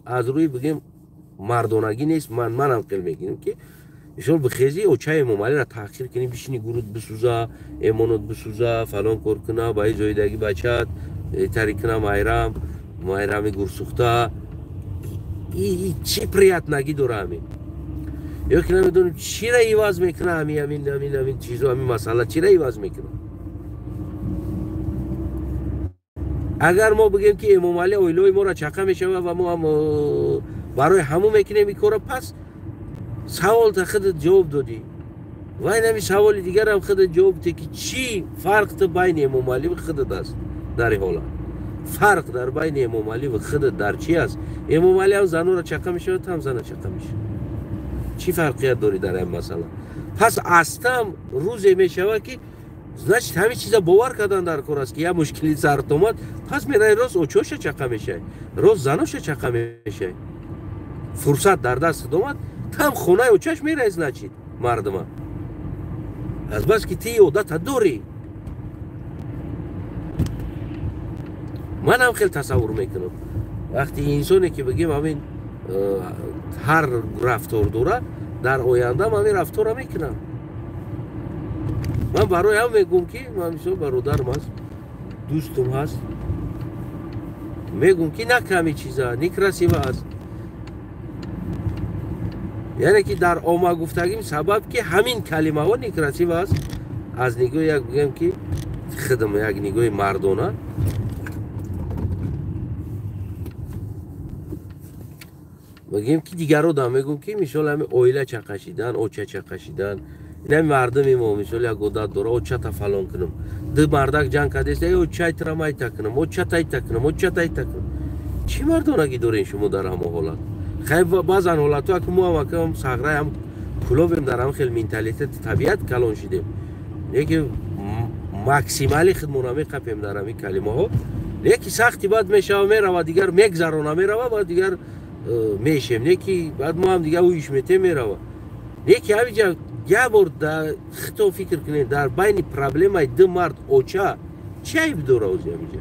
аз рӯи бигем мардонагӣ нест. Манам хел мегирам ки мисол бихези очаи Эмомалиро таҳқир кунӣ, бишини гурут бисӯза, эмонот бисӯза, фалон кор куна, ба зоидаги бачат тари куна, майрам майрами гурсӯхта, чӣ приятнагӣ дора ҳамин? Ё ки намедонам чира иваз мекуна ҳамин ҳамин ҳамин ҳамин чизо, ҳамин масъала чира иваз мекуна? Агар мо бигем ки Эмомалӣ оилаҳои моро чақа мешавад ва мо ҳам барои ҳамон мекунем ин корро, пас саволта худат ҷавоб додӣ ва ин ҳамин саволи дигарам худат ҷавоб додӣ ки чӣ фарқ ту байни Эмомалӣ ва худат аст дар ин ҳолат? Фарқ дар байни Эмомалӣ ва худат дар чӣ аст? Эмомалӣ ҳам занонро чақа мешавад, ту ҳам зана чақа мешавад. Чӣ фарқият дорӣ дар ин масъала? Пас астам рӯзе мешавад ки значит ҳамин чиза бовар кардан дар кор аст ки як мушкили сарт омад, пас мераи рост очоша чақа мешавӣ, рост заноша чақа мешавӣ. Фурсат дар дастат омад, там хонаи очаш мераи, значит мардума. Аз бас ки ти одата дорӣ. Ман ҳам хел тасаввур мекунам. Вақти инсоне ки бигем ҳамин ҳар рафтор дора, дар оянда ҳамин рафторро мекунам. Ман барои ҳам мегӯм ки ман мисол бародарам аст, дӯстум ҳаст, мегӯм ки на ками чиза, некрасиво аст. Яъне ки дар омма гуфтагим сабаб ки ҳамин калимаҳо некрасиво аст аз нигоҳи як бигем ки худам як нигоҳи мардона. Мегӯем ки дигарро дам мегӯм ки мисол ҳамин оила чақашидан, оча чақашидан, Ина мардуми мо мисол як одат дора, очата фалон кунам, ду мардак ҷанг кардест, эй очайтра майта кунам, очата айта кунам, очата айта кунам. Чӣ мардонагӣ дорем шумо дар ҳамо ҳолат? Хай, баъзан ҳолатҳо аку мо ҳам акам сағраи ҳам кулобем, дар ҳам хел менталитети табиат калон шидем, леки максимали худмона меқапем дар ҳамин калимаҳо. Леки сахти баъд мешава, мерава, дигар мегзарона, мерава, баъд дигар мешем, леки баъд мо ҳам дигар уиш метем, мерава. Леки ҳамиҷа як бор хито фикр кунед, дар байни проблемаи ду мард оча чӣ айб дора ози ҳамиҷа?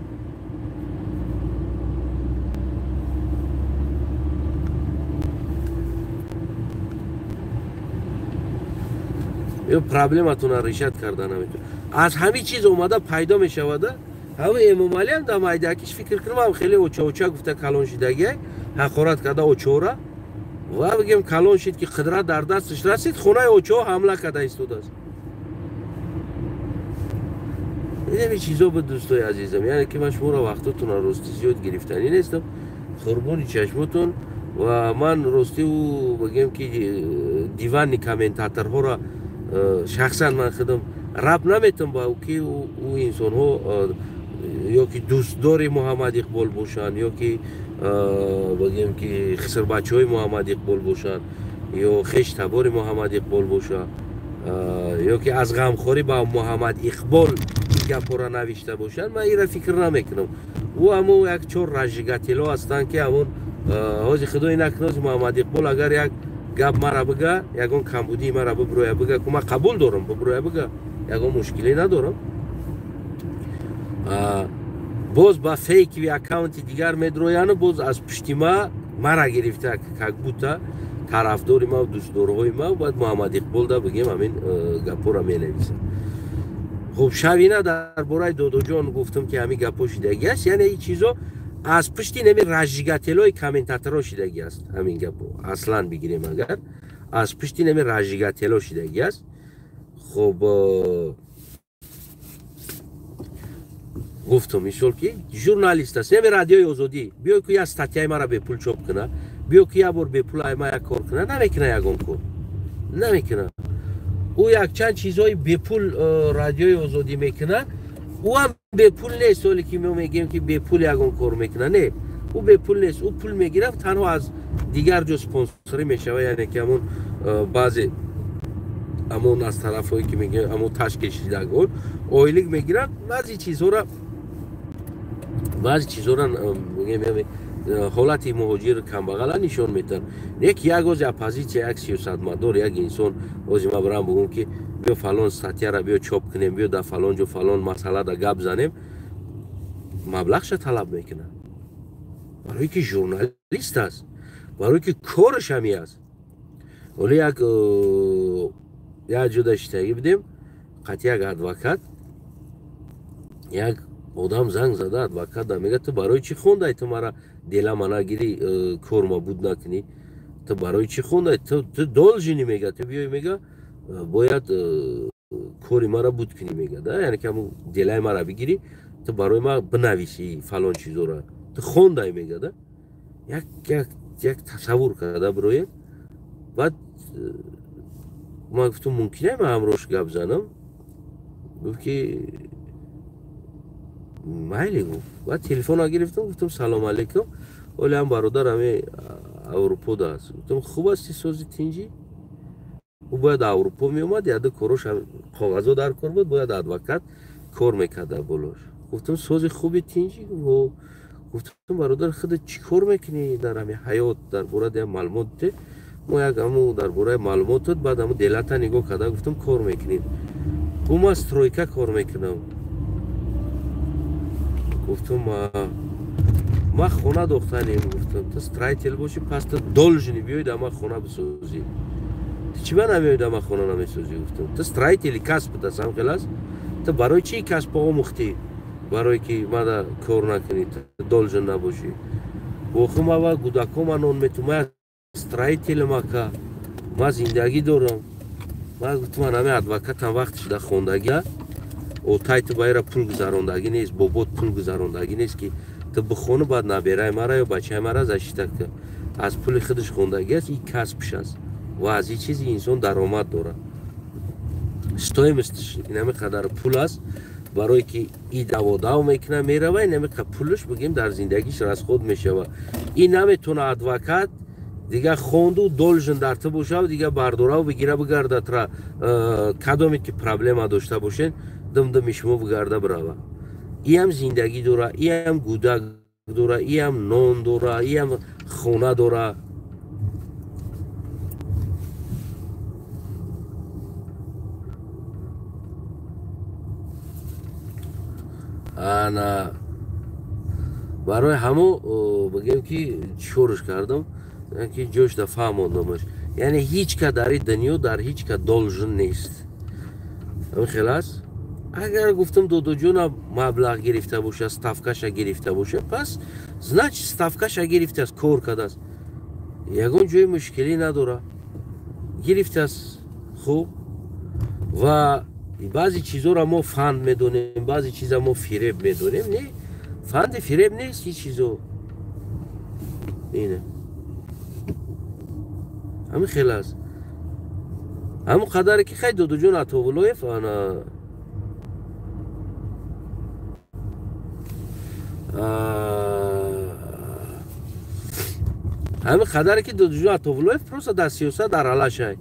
Ё проблематонро решат карда наметавонад. Аз ҳамин чиз омада пайдо мешавада. Ҳамин Эмомалиам дар майдакиш фикр кунам ҳам хеле оча-оча гуфта калон шидагиай, ҳақорат карда очора, ва бигем калон шид ки қудрат дар дасташ расид, хонаи очаҳо ҳамла карда истодааст. Инами чизо буд, дӯстои азизам. Яъне ки ман шуморо вақтотонро ростӣ зиёд гирифтанӣ нестам, қурбони чашмотон. Ва ман ростӣ ӯ бигем ки диванни комментаторҳоро шахсан ман худам раб наметам ба ки ӯ инсонҳо ё ки дӯстдори Муҳаммад Иқбол бошанд, ё ки бигем ки хисрбачаҳои Муҳаммад Иқбол бошанд, ё хештабори Муҳаммад Иқбол бошанд, ё ки аз ғамхорӣ ба Муҳаммад Иқбол гапҳоро навишта бошанд. Ман инро фикр намекунам. Ӯ ҳамо як чор разжигателҳо ҳастанд ки ҳамон ҳози худои накунад Муҳаммад Иқбол агар як гап мара бига, ягон камбудии мара биброя бига, ку ман қабул дорам, биброя бига, ягон мушкиле надорам. Боз ба фейкви аккаунти дигар медрояну боз аз пушти ма мара гирифта, как будто тарафдори ма, дӯстдорҳои ма, баъд Муҳаммад Иқбол да бигем ҳамин гапҳоро менависад. Хуб, шавина дар бораи Додоҷон гуфтам ки ҳамин гапҳо шидагӣ аст. Яъне ин чизо аз пушти нами разжигателҳои комментаторҳо шидагӣ аст. Ҳамин гапҳо аслан бигирем агар аз пушти нами разжигателҳо шидагӣ аст. Хуб, гуфтам мисол ки журналист аст, нами радиои Озодӣ биё ки як статьяи мара бепул чоп куна, биё ки як бор бепул ай ма як кор куна, намекуна, ягон кор намекуна. Ӯ якчанд чизҳои бепул радиои Озодӣ мекуна, ӯ ҳам бепул нест. Ҳоле ки мо мегӯем ки бепул ягон кор мекуна, не, ӯ бепул нест, ӯ пул мегирад, танҳо аз дигар ҷо спонсорӣ мешавад. Яъне ки ҳамон баъзе ҳамон аз тарафҳое ки мегӯем ҳамон ташкилшидагон ойлик мегиранд, баъзе чизҳоро мегӯем ҳолати муҳоҷир камбағала нишон медиҳанд. Як як ози оппозитсия, як сиёсатмадор, як инсон ози ман барам бугум ки биё фалон статьяра биё чоп кунем, биё дар фалон ҷо фалон масъалада гап занем, маблағша талаб мекунад, барое ки журналист аст, барое ки кораш ҳами аст. Ҳоло як ҷода шитагӣ будем қатъи як адвокат, як одам занг зада адвокат да мега: ту барои чӣ хондай, ту мара дела нагирӣ, корма буд накунӣ, ту барои чӣ хондай, ту должен и, мега, ту биёй, мега, бояд кори мара буд кунӣ, мега, да, яъне ки ҳамун делаи мара бигирӣ, ту барои ма бинависӣ фалон чизора, ту хондай, мега, да. Як тасаввур карда бироед. Баъд ман гуфтам: мумкин ман ҳамроҳш гап занам? Гуфт ки майли, гуфт. Баъд телефонро гирифтам, гуфтам: салом алейкум, оли ҳам бародар ҳами Аврупода аст. Гуфтам: хуб асти, сози, тинҷӣ? Ӯ бояд Аврупо меомад, яду корош коғазо дар кор буд, бояд адвокат кор мекард дар болош. Гуфтам: сози, хуби, тинҷӣ? Гуфтам: бародар, худат чӣ кор мекунӣ дар ҳами ҳаёт? Дар бораи як маълумот де. Мо як ҳаму дар бораи маълумотот, баъд ҳаму делата нигоҳ карда гуфтам кор мекунем. Гуфт: ман стройка кор мекунам. Гуфтам: ман хона дохтанем. Гуфтам: ту строитель бошӣ, пас ту должен и биёй дар ман хона бисозӣ, ту чӣ ба намеои дар ман хона намесозӣ? Гуфтам: ту строители касб аст, ҳам хел аст, ту барои чӣ касб омӯхтӣ? Барое ки мада кор накунӣ, ту должен набошӣ. Вохума ва гудакома нон мету, ман строителем, ака, ман зиндагӣ дорам. Ман гуфтам: ман ҳами адвокатам, вақти шуда хондагия, отай ту ба ира пул гузарондагӣ нест, бобот пул гузарондагӣ нест ки ту бихону, баъд набераи мара ё бачаи мара защита кун. Аз пули худаш хондагӣ аст, ин касбш аст ва аз ин чизи инсон даромад дорад. Стоимостьш инами қадар пул аст, барое ки и даводав мекуна, мерава, инами пулш бигем дар зиндагиш расход мешава. И наметона адвокат дигар хонду должен дар ту бошав, дигар бардорав бигира бигарда тра, кадоме ки проблема дошта бошен, дымдыми шумо бигарда бирава. Иам зиндагӣ дора, иам гудак дора, иам нон дора, иам хона дора. Ана барои ҳамо бигем ки чорш кардам, ки ҷошда фаҳмондамаш. Яъне ҳеҷ ка дар ин дунё дар ҳеҷ ка должен нест. Ҳамин хел аст. Агар гуфтам додоҷона маблағ гирифта боша, ставкаша гирифта боша, пас значит ставкаша гирифтааст, кор кардааст, ягон ҷои мушкилӣ надора, гирифтааст. Хуб, ва баъзе чизоро мо фанд медонем, баъзе чиза мо фиреб медонем. Не, фанди фиреб нест ҳеҷ чизо. Ине ҳамин хел аст. Ҳамон қадаре ки хай додоҷон Атовуллоев ана ҳамин қадаре ки додуҷон Атовуллоев просто дар сиёсат аралашай,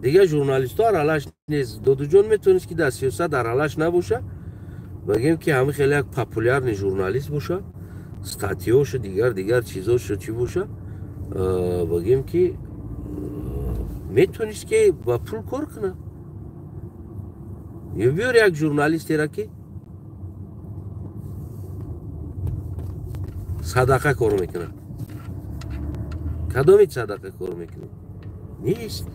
дигар журналистҳо аралаш нест. Додуҷон метавонист ки дар сиёсат аралаш набоша, бигем ки ҳамин хеле як популярный журналист боша, статьёшу дигар чизошу чӣ боша, бигем ки метавонист ки ба пул кор кунад. Ё биёр як журналистеро ки садақа кор мекунад. Кадоми садақа кор мекунад? Нест.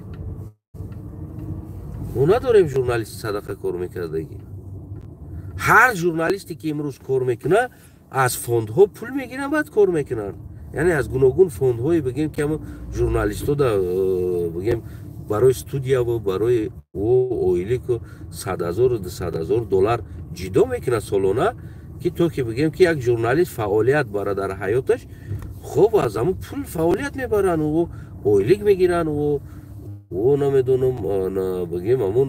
Мо надорем журналисти садақа кор мекардагӣ. Ҳар журналисте ки имрӯз кор мекунад, аз фондҳо пул мегиранд, баъд кор мекунанд. Яъне аз гуногун фондҳое бигем ки ҳамон журналистҳо да бигем барои студияву барои ӯ оилику 100,000 200,000 доллар ҷидо мекунад солона, ки то ки бигем ки як журналист фаъолият бара дар ҳаёташ, хуб аз ҳамон пул фаъолият мебаранд, ӯ ойлик мегиранд, ӯ намедонам бигем ҳамон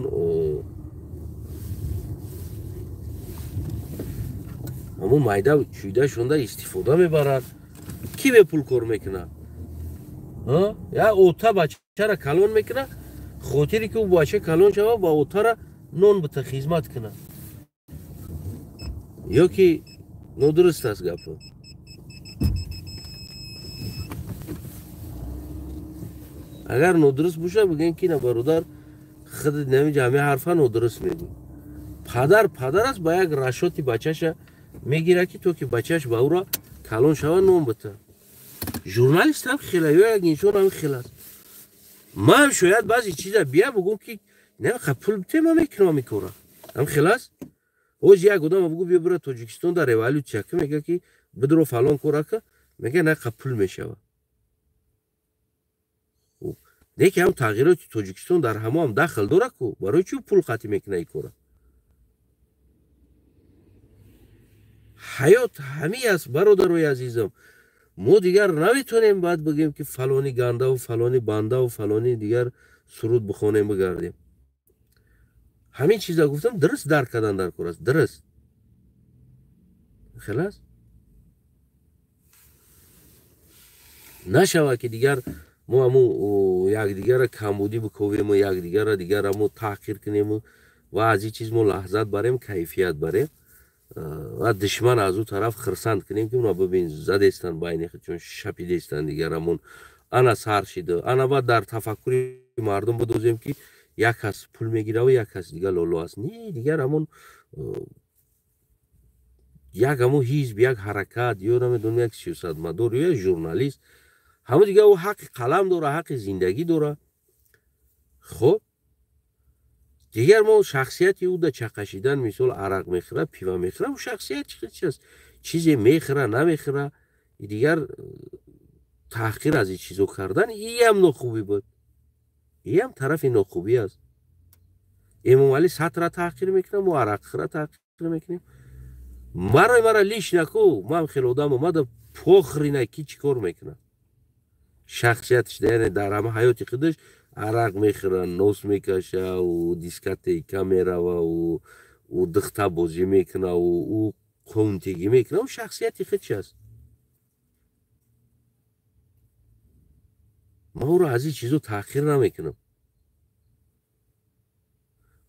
майда чӯйда шунда истифода мебаранд. Ки бепул кор мекунад? Я ота бачара калон мекунад, хотире ки ӯ бача калон шава, ба отара нон бита хизмат кунад. Ё ки нодуруст аст гапо? Агар нодуруст боша, бигӯем ки на бародар, худ намиҷа ҳамин ҳарфа нодуруст мегӯй. Падар падар аст, ба як рашоти бачаша мегирад, ки то ки бачаш ба ӯро калон шава нон бита. Журналист ҳам хела, ё як инсон ҳам хел аст. Ман шояд баъзе чиза бия бугӯм ки не пул бите, ман мекунам ин кора. Ҳам хел аст. Оз як одам бугӯ биё бира Тоҷикистон дар революсия ки мега ки бидро фалон кора ка, мега на пул мешава. Хуб, не ки ҳам тағйироти Тоҷикистон дар ҳамо ҳам дахл дора ку, барои чӣ пул қатӣ мекуна ин кора? Ҳаёт ҳамин аст, бародарои азизам. Мо дигар наметавонем баъд бигӯем ки фалони гандаву фалони бандаву фалони дигар суруд бихонем бигардем. Ҳамин чиза гуфтам, дуруст дарк кардан дар кор аст, дуруст. Хел аст? Нашавад ки дигар мо ҳамун якдигарро камбудӣ биковему, якдигарро дигар ҳамун таҳқир кунему ва аз ин чиз мо лаҳзат барем, кайфият барем ва душман аз ӯ тараф хирсанд кунем ки уна бибин задестанд байни чун шапидестанд, дигар ҳамун ана сар шида, ана баъд дар тафаккури мардум бидозем ки як кас пул мегира ва як кас дигар лоло аст. Не, дигар ҳамун як ҳамун ҳизб, як ҳаракат ё намедонам як сиёсатмадор ё як журналист, ҳамун дигар ӯ ҳаққи қалам дора, ҳаққи зиндагӣ дора. Хуб, дигар мо шахсияти ӯ да чақашидан, мисол арақ мехӯра, пива мехӯра, ӯ шахсият чи аст? Чизе мехӯра, намехӯра, дигар таҳқир аз ин чизо кардан иам нохубӣ буд, иам тарафи нохубӣ аст. Эмомалӣ сатра таҳқир мекунад, мо арақхӯра таҳқир мекунем. Барои мара лиш наку, ман хеле одам омада похрина ки чӣ кор мекунад. Шахсиятш яъне дар ҳама ҳаёти худаш Арақ мехӯра, нос мекаша, ӯ дискотека мерава, ӯ духта бозӣ мекуна, ӯ қунтигӣ мекуна, ӯ шахсияти худш аст. Ман ӯро аз ин чизо таъхир намекунам.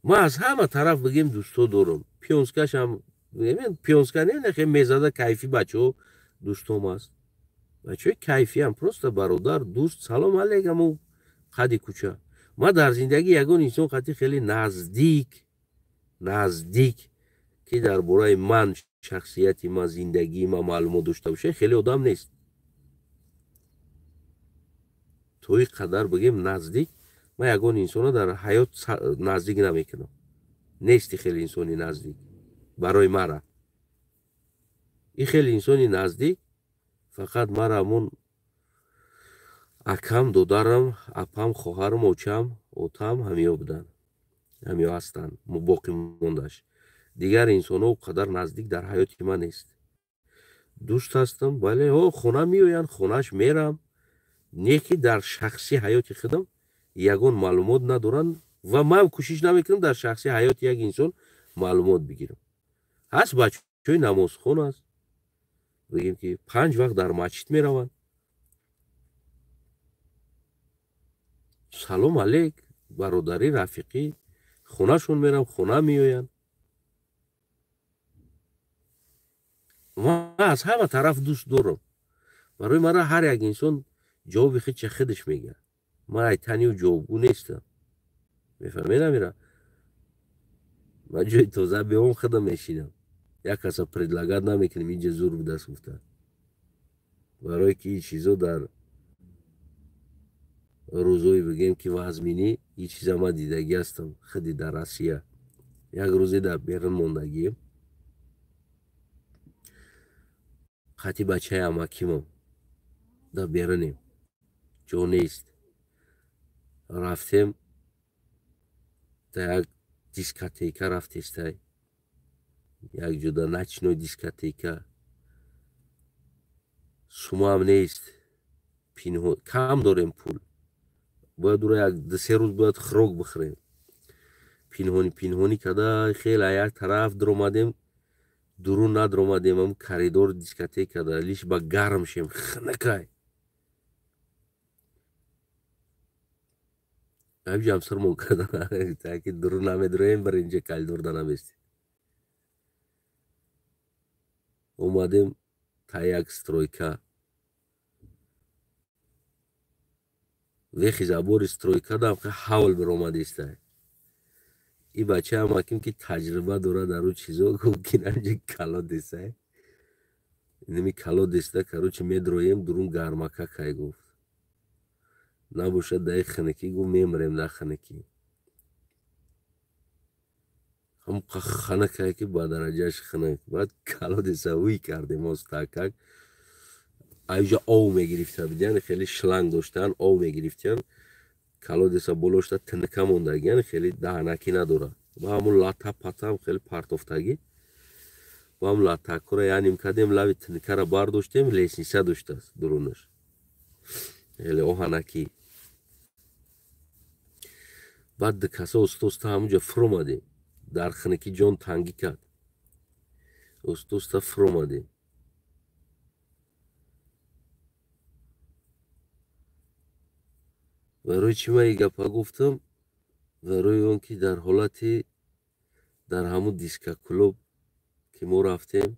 Ман аз ҳама тараф бигем дӯсто дорам. Пионскашам пионска не, не мезада кайфи бачаҳо дӯстом аст. Бачаҳои кайфиам, просто бародар, дӯст, салом алейк, аму қади кӯча. Ман дар зиндагӣ ягон инсон қати хеле наздик, наздик ки дар бораи ман, шахсияти ман, зиндагии ман маълумот дошта боша, хеле одам нест. То ин қадар бигем наздик, ман ягон инсонро дар ҳаёт наздик намекунам. Нести хеле инсони наздик барои мара. Ин хеле инсони наздик фақат мара ҳамон акам, додарам, апам, хоҳарам, очам, отам ҳамиё буданд, ҳамиё ҳастанд, боқӣ мондаш. Дигар инсонҳо о қадар наздик дар ҳаёти ман нест. Дӯст ҳастам, бале, о хона меоянд, хонааш мерам, не ки дар шахси ҳаёти худам ягон маълумот надоранд ва ман кӯшиш намекунам дар шахси ҳаёти як инсон маълумот бигирам. Ҳаст бачаҳои намозхон аст, бигем ки 5 вақт дар масҷид мераванд. Салом алейк, бародарӣ, рафиқӣ, хонашон мерам, хона меоянд. Ман аз ҳама тараф дӯст дорам. Барои мара ҳар як инсон ҷавоби худша худаш мегӯяд. Ман айтаниу ҷавобгӯ нестам. Мефаҳмед, Амира? Ман ҷои тоза биём, худам мешинам. Як каса предлагат намекунем, инҷа зур будаст гуфта. Барое ки ин чизо дар рӯзое бигем ки вазминӣ, ин чиза ман дидагӣ ҳастам худи дар Россия. Як рӯзе дар берун мондагием, қати бачаи амакимам дар берунем, ҷо нест. Рафтем дар як дискотека, рафтестай як ҷода ночной дискотека, сумам нест, пинҳон кам дорем пул, бояд ура як ду-се рӯз бояд хӯрок бихӯрем. Пинҳонӣ пинҳонӣ када хеле як тараф дуромадем, дурун надуромадем, ам коридор дискотекада лиш ба гарм шем, хунакай. Ҳамҷам сирмон када, таки дурун намедуроем, бар инҷа коридорда наместем. Омадем та як стройка, вехи забори стройка дам ҳавл биромадистай. И бачаам аким ки таҷриба дорад дар ӯ чизо, гуфт ки намҷи калодесай, инами калодеста, короче, медроем дурун гармака кай, гуфт набошад даи хунукӣ, гуфт мемирем дар хунукӣ. Ҳам хунукае ки ба дараҷааш хунук. Баъд калодеса уй кардем остакак, аҷа ов мегирифта будян, хеле шланг доштан, ов мегирифтян, калодеса болошта тинка мондагиян, хеле даҳанакӣ надорад. Ба ҳамун лата патам хеле партофтагӣ, ба ҳамун латакура яним кардем, лави тинкара бардоштем, лестница доштааст дурунаш, хеле оҳанакӣ. Баъд ду каса оста-оста ҳамунҷа фуромадем, дар хунукӣ ҷон тангӣ кард, оста-оста фуромадем. Барои чӣ ман ин гапа гуфтам? Барои он ки дар ҳолати дар ҳамун дискоклуб ки мо рафтем,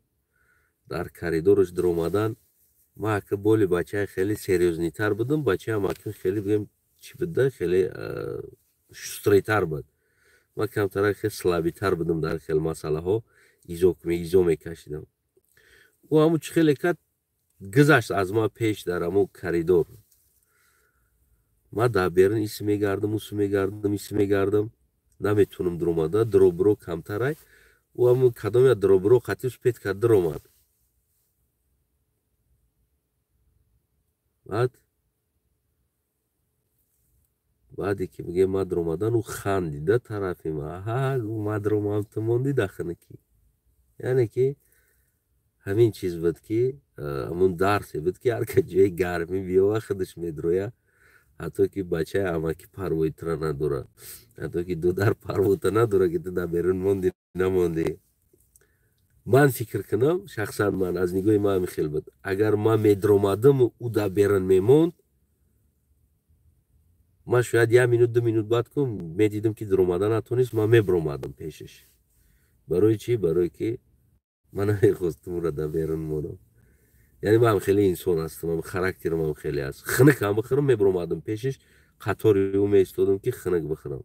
дар коридораш дуромадан, ман ака боли бачаи хеле серьёзнитар будам, бачаам ака хеле бигем чӣ буда, хеле шустрейтар буд. Ман камтарак хеле слабитар будам дар хел масъалаҳо, изо мекашидам. Ӯ ҳамун чӣ хеле кард, гузашт аз ман пеш дар ҳамун коридор. Ман дар берун иси мегардам, усу мегардам, иси мегардам, наметунам дуромада, дробро камтарай. Ӯ ҳамун кадом як дробро қатӣ успет кард, дуромад. Баъде ки бигем ман дуромадан, ӯ хандида тарафи ман. Аҳа, гуфт, ман дуромадам, ту монди дар хунукӣ. Яъне ки ҳамин чиз буд ки ҳамун дарсе буд ки ҳар ка ҷои гармӣ биёва, худаш медроя, Ҳатто ки бачаи амакӣ парвои тура надорад, ҳатто ки дудар парвота надорад, ки ту дар берун монди намондӣ. Ман фикр кунам, шахсан ман аз нигоҳи ман ҳамин хел буд. Агар ман медромадаму ӯ дар берун мемонд, ман шояд як минут ду минут баъд кун медидам, ки дуромада натонист, ман мебиромадам пешаш. Барои чӣ? Барое ки ман намехостам ӯро дар берун монам. Яъне ман хеле инсон ҳастам, характерам ҳам хеле аст. Хунук ҳам бихӯрам, мебиромадам пешаш, қатори ӯ меистодам, ки хунук бихӯрам.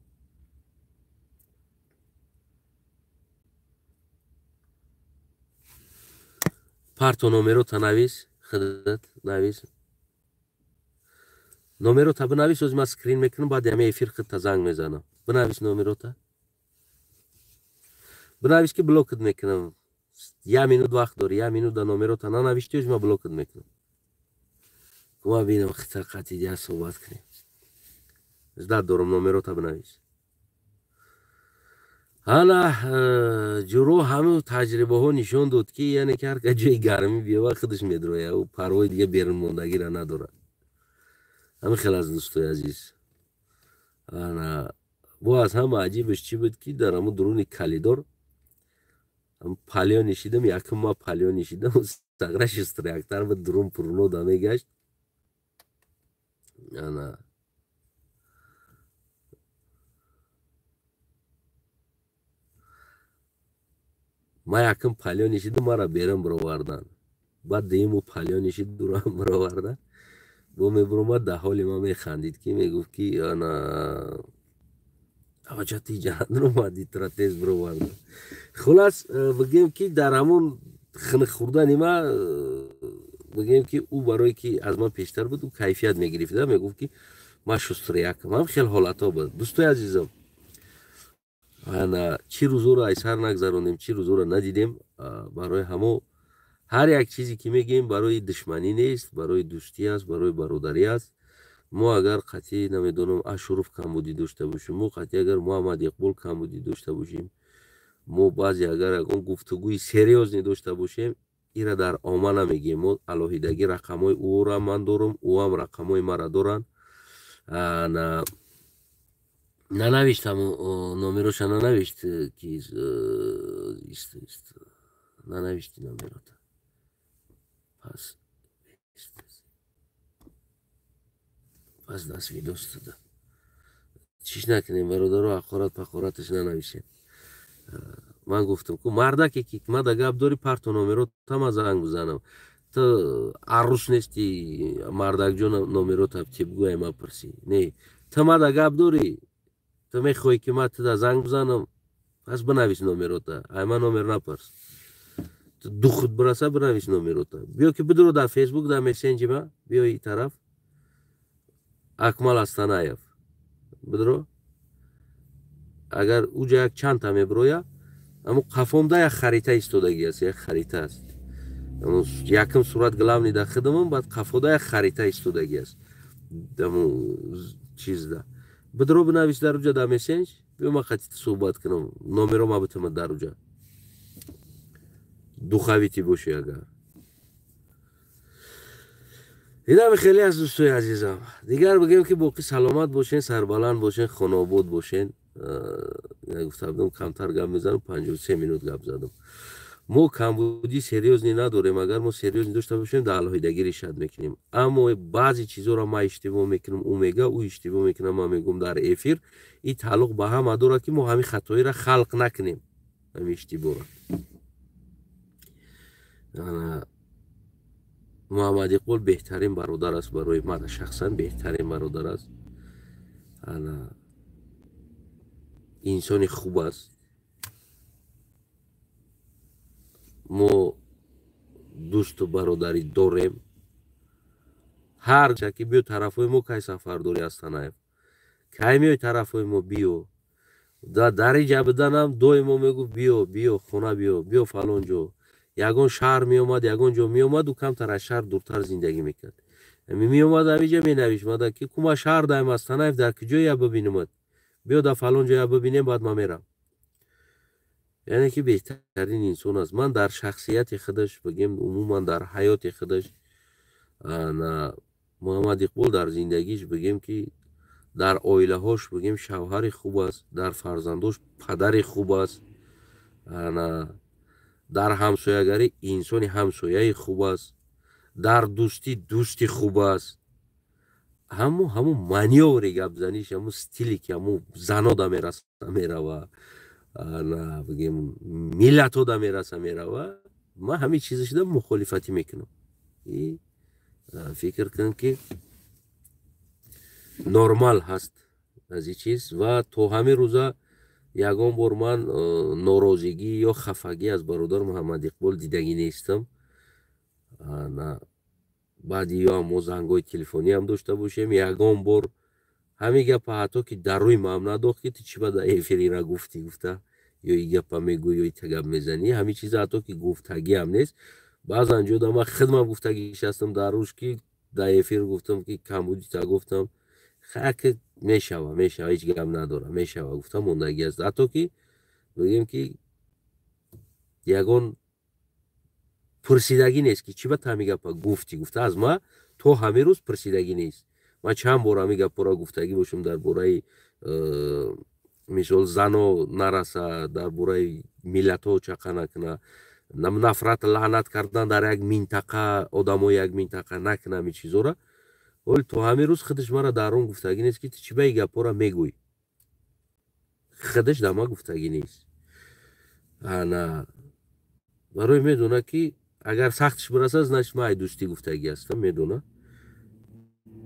Парто номерота навис, худат навис. Номерота бинавис, оз ман скрин мекунам, баъд ҳама эфир худта занг мезанам. Бинавис номерота. Бинавис, ки блокат мекунам. Як минут вақт дорӣ, як минут да номерота нанавиштӣ, оз ман блокат мекунам. Ма бинам хита қатъи дия суҳбат кунем. Ждать дорам, номерота бинавис. Ана ҷуро ҳамин таҷрибаҳо нишон дод, ки яъне ки ҳар ка ҷои гармӣ биёва, худаш медроя, ӯ парвои дига берунмондагиро надорад. Ҳамин хел аз дӯстои азиз. Ана бо аз ҳама аҷибаш чӣ буд, ки дар ҳамун дуруни калидор палё нишидам, якум ма палё нишидам, сағра шустряктар буд, дурун пурнода мегашт. Ана ман якум палё нишидам, маро берун бировардан. Баъд дуюм ӯ палё нишид, дурам бировардан. Бо мебиромад, дар ҳоли ман механдид, ки мегуфт, ки ана аваҷати ҷаҳаннум омадӣ, тура тез бировардан. Хулас, бигӯем, ки дар ҳамон хунук хӯрдани ма, бигӯем, ки ӯ барое ки аз ман пештар буд, ӯ кайфият мегирифт, мегуфт, ки ман шустрякам. Ҳам хел ҳолатҳо буд, дӯстои азизам. Ана чӣ рӯзоро аз сар нагзаронем, чӣ рӯзоро надидем. Барои ҳамо ҳар як чизе ки мегӯем, барои душманӣ нест, барои дӯстӣ аст, барои бародарӣ аст. Мо агар қатъӣ, намедонам, Ашуров камбудӣ дошта бошем, мо қатъӣ агар Муҳаммад Иқбол камбудӣ дошта бошем, мо баъзе агар ягон гуфтугӯи серьёзне дошта бошем, ира дар омма намегӯем. Мо алоҳидагӣ рақамҳои ӯро ман дорам, ӯам рақамҳои маро доранд. Нанавишт, ҳамо номероша нанавишт, ки нанавишти номерота. Пас даст видос чиш накунем, бародаро, ҳақорат пақораташ нанависем. Ман гуфтам, ку мардаке ки мада гап дорӣ, парто номеро тама, занг бизанам. Ту аррус нести, мардакҷон, номерота ти бигӯяй, ма пурсӣ. Не, ту мада гап дорӣ, ту мехоҳӣ, ки ман туда занг бизанам, пас бинавис номерота. Ай ман номер напурс. Духут бираса, бинавис номерота. Биё, ки бидуро дар Фейсбук, дар мессенҷи ма биё, и тараф Акмал Астанаев бидро. Агар уҷа як чандта мебироя, амо қафомда як харита истодагӣ аст, як харита аст. Якум сурат главный да хидамам, баъд қафода як харита истодагӣ аст. Даму чизда бидро, бинавис дар уҷа дар мессенҷ, биё ман қатъи суҳбат кунам, номеро ма битама дар уҷа. Духавити бошӣ агар. Инами хеле аз дӯстои азизам. Дигар бигӯем, ки боқӣ саломат бошен, сарбаланд бошен, хонаобод бошен. Гуфта будам, камтар гап мезанам, 53 минут гап задам. Мо камбудӣ серьёзный надорем. Агар мо серьёзный дошта бошем, дар алоҳидагӣ решать мекунем. Аммо баъзе чизҳоро ман иштибоҳ мекунам, ӯ мега, ӯ иштибоҳ мекунам, ман мегӯм дар эфир. Ин тааллуқ ба ҳама дорад, ки мо ҳамин хатоиро халқ накунем, ҳамин иштибоҳро. Муҳаммад Иқбол беҳтарин бародар аст барои ман, шахсан беҳтарин бародар аст. Ана инсони хуб аст. Мо дӯсту бародарӣ дорем. Ҳар ки биё тарафҳои мо, кай сафар дорӣ, Астанаев, кай меои тарафҳои мо, биё. Дар иҷа буданам доимо мегуфт: «Биё, биё хона, биё, биё фалон ҷо». Ягон шаҳр меомад, ягон ҷо меомад, ӯ камтар аз шаҳр дуртар зиндагӣ мекард, меомад, ҳамиҷа менавишт мада, ки кума шаҳр даем, Астанаев дар куҷоя, бибинамад, биё дар фалон ҷоя бибинем, баъд ман мерам. Яъне ки беҳтарин инсон аст. Ман дар шахсияти худаш, бигем, умуман дар ҳаёти худаш Муҳаммад Иқбол дар зиндагиш, бигем ки, дар оилаҳош, бигем, шавҳари хуб аст, дар фарзандош падари хуб аст, дар ҳамсоягарӣ инсони ҳамсояи хуб аст, дар дӯстӣ дӯсти хуб аст. Ҳамун манёври гапзаниш, ҳамун стиле ки ҳамун занода мераса мерава, бигем, миллатода мераса мерава, ман ҳамин чиза шуда мухолифатӣ мекунам. Фикр кунам, ки нормал ҳаст аз ин чиз. Ва то ҳамин рӯза ягон бор ман норозигӣ ё хафагӣ аз бародар Муҳаммад Иқбол дидагӣ нестам. Баъди ё мо зангҳои телефониам дошта бошем, ягон бор ҳамин гапа ҳатто ки дар рӯи маам надохт, ки ту чӣ ба дар эфирира гуфтӣ гуфта, ё и гапа мегӯй, ё ита гап мезанӣ. Ҳамин чиза ҳатто ки гуфтагиам нест. Баъзан ҷода ман хидмам гуфтагиш ҳастам дар рӯз, ки дар эфир гуфтам, ки камбудита гуфтам, хаки мешава, мешава, ҳеҷ гап надора, мешава гуфтам, мондагӣ аст. Ҳатто ки бигем, ки ягон пурсидагӣ нест, ки чӣ ба ҳамин гапа гуфтӣ гуфта, аз ма то ҳамин рӯз пурсидагӣ нест. Ман чанд бор ҳамин гапҳоро гуфтагӣ бошам дар бораи мисол зано нараса, дар бораи миллатҳо чақа накуна, нафрат лаънат кардан дар як минтақа, одамои як минтақа накуна, ҳамин чизҳоро. Вале то ҳамин рӯз худаш мара дар он гуфтагӣ нест, ки ту чӣ ба ин гапҳоро мегӯй. Худаш дар ман гуфтагӣ нест. Ана барои медона, ки агар сахтиш бирасад, значит, ман ай дӯстӣ гуфтагӣ ҳастам, медона.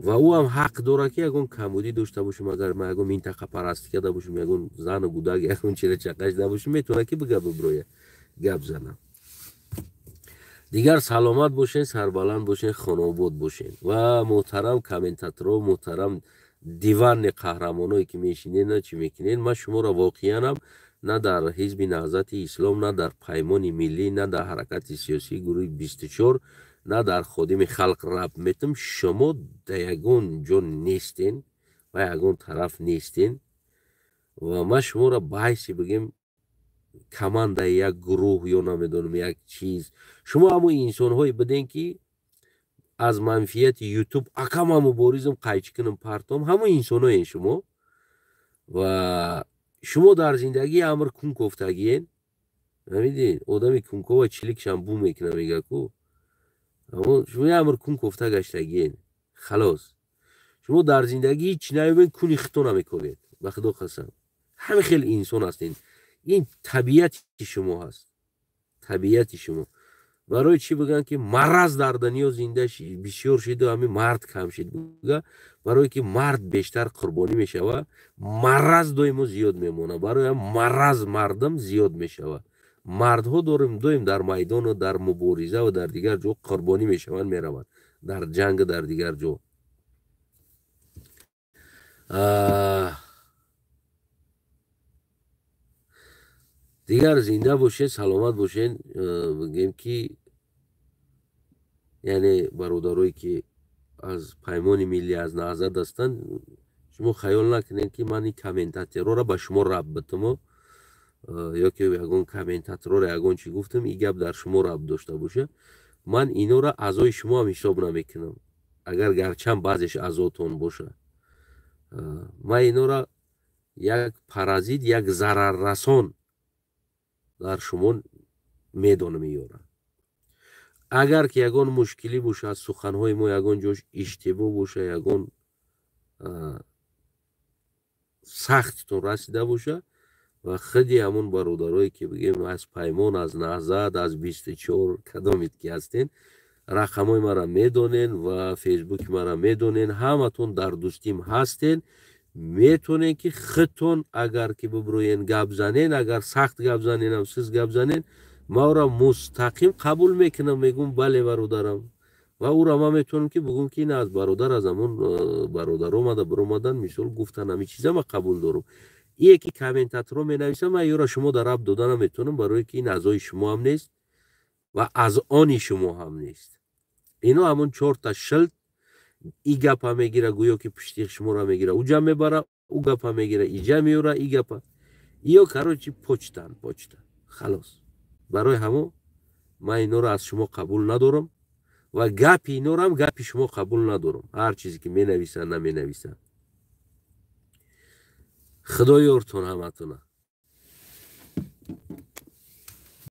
Ва ӯ ҳам ҳақ дорад, ки ягон камбудӣ дошта бошем, агар ман ягон минтақапарастӣ карда бошем, ягон зану гудак, ягон чира чақаш набошем, метавонад, ки бига биброя, гап занам. Дигар саломат бошен, сарбаланд бошен, хонобод бошен. Ва муҳтарам комментаторо, муҳтарам диванный қаҳрамоное, ки мешинед, чӣ мекунед, ман шуморо воқеанам на дар Ҳизби Наҳзати Ислом, на дар Паймони Миллӣ, на дар ҳаракати сиёсии гурӯҳи 24, на дар Ходими Халқ раб метам. Шумо дар ягон ҷо нестен ва ягон тараф нестен. Ва ман шуморо ба ҳайси, бигем, командаи як гурӯҳ ё намедонам як чиз, шумо ҳамон инсонҳое будем, ки аз манфиати Ютуб акама муборизм қайчи кунам партом, ҳамон инсонҳоен шумо. Ва шумо дар зиндагӣ амр кун кофтагиен. Намедонед, одами кункова чиликшам бу мекуна, мега ку шумо амр кун кофта гаштагиен. Халос, шумо дар зиндагӣ ҳеҷ наёбен, куни хито намекобед, ба худо қасам. Ҳамин хел инсон ҳастен. Ин табиати шумо ҳаст, табиати шумо. Барои чӣ бигӯянд, ки мараз дар дунё зинда бисёр шиду ҳамин мард кам шид? Буга, барое ки мард бештар қурбонӣ мешава, мараз доимо зиёд мемонад. Барои ҳам мараз мардам зиёд мешавад. Мардҳо дорем доим дар майдону дар мубориза ва дар дигар ҷо қурбонӣ мешаванд, мераванд дар ҷанг, дар дигар ҷо. Дигар зинда бошед, саломат бошед. Бигем ки, яъне бародарое, ки аз Паймони Миллӣ, аз Наҳзат ҳастанд, шумо хаёл накунед, ки ман ин комментаторро ба шумо рабт битамо ё ки ягон комментаторро ягон чӣ гуфтам, ин гап дар шумо рабт дошта бошад. Ман инора аъзои шумо ҳам ҳисоб намекунам, агар гарчанд баъзеш аъзотон бошад. Ман инора як паразит, як зараррасон дар шумо медонам иёра. Агар ки ягон мушкилӣ бошад, суханҳои мо ягон ҷош иштибоҳ боша, ягон сахттон расида боша, ва худи ҳамон бародарое, ки, бигем, аз Паймон, аз Наҳзат, аз 24, кадомед ки ҳастен, рақамҳои маро медонен ва Фейсбуки маро медонен, ҳаматон дар дӯстим ҳастен. Метонен, ки худтон агар ки биброен, гап занен, агар сахт гап заненам, сиз гап занен, ман ӯро мустақим қабул мекунам, мегӯм: «Бале, бародарам». Ва ӯро ман метавонам, ки бигӯм, ки ин аз бародар, аз ҳамон бародар омада биромадан, мисол гуфтан, ҳамин чиза ман қабул дорам. Ие ки комментаторо менависам, ман ёро шумо дар рабт дода наметавонам, барое ки ин аъзои шумо ҳам нест ва аз они шумо ҳам нест. Ино ҳамон чорта шилт и гапа мегира, гӯё ки пушти шуморо мегира, уҷа мебара, ӯ гапа мегира, иҷа меёра, и гапа иё, короче, почтан, почта, халос. Барои ҳамо ман инора аз шумо қабул надорам. Ва гапи инорам гапи шумо қабул надорам. Ҳар чизе ки менависанд, наменависанд, Худо ёртон ҳаматона.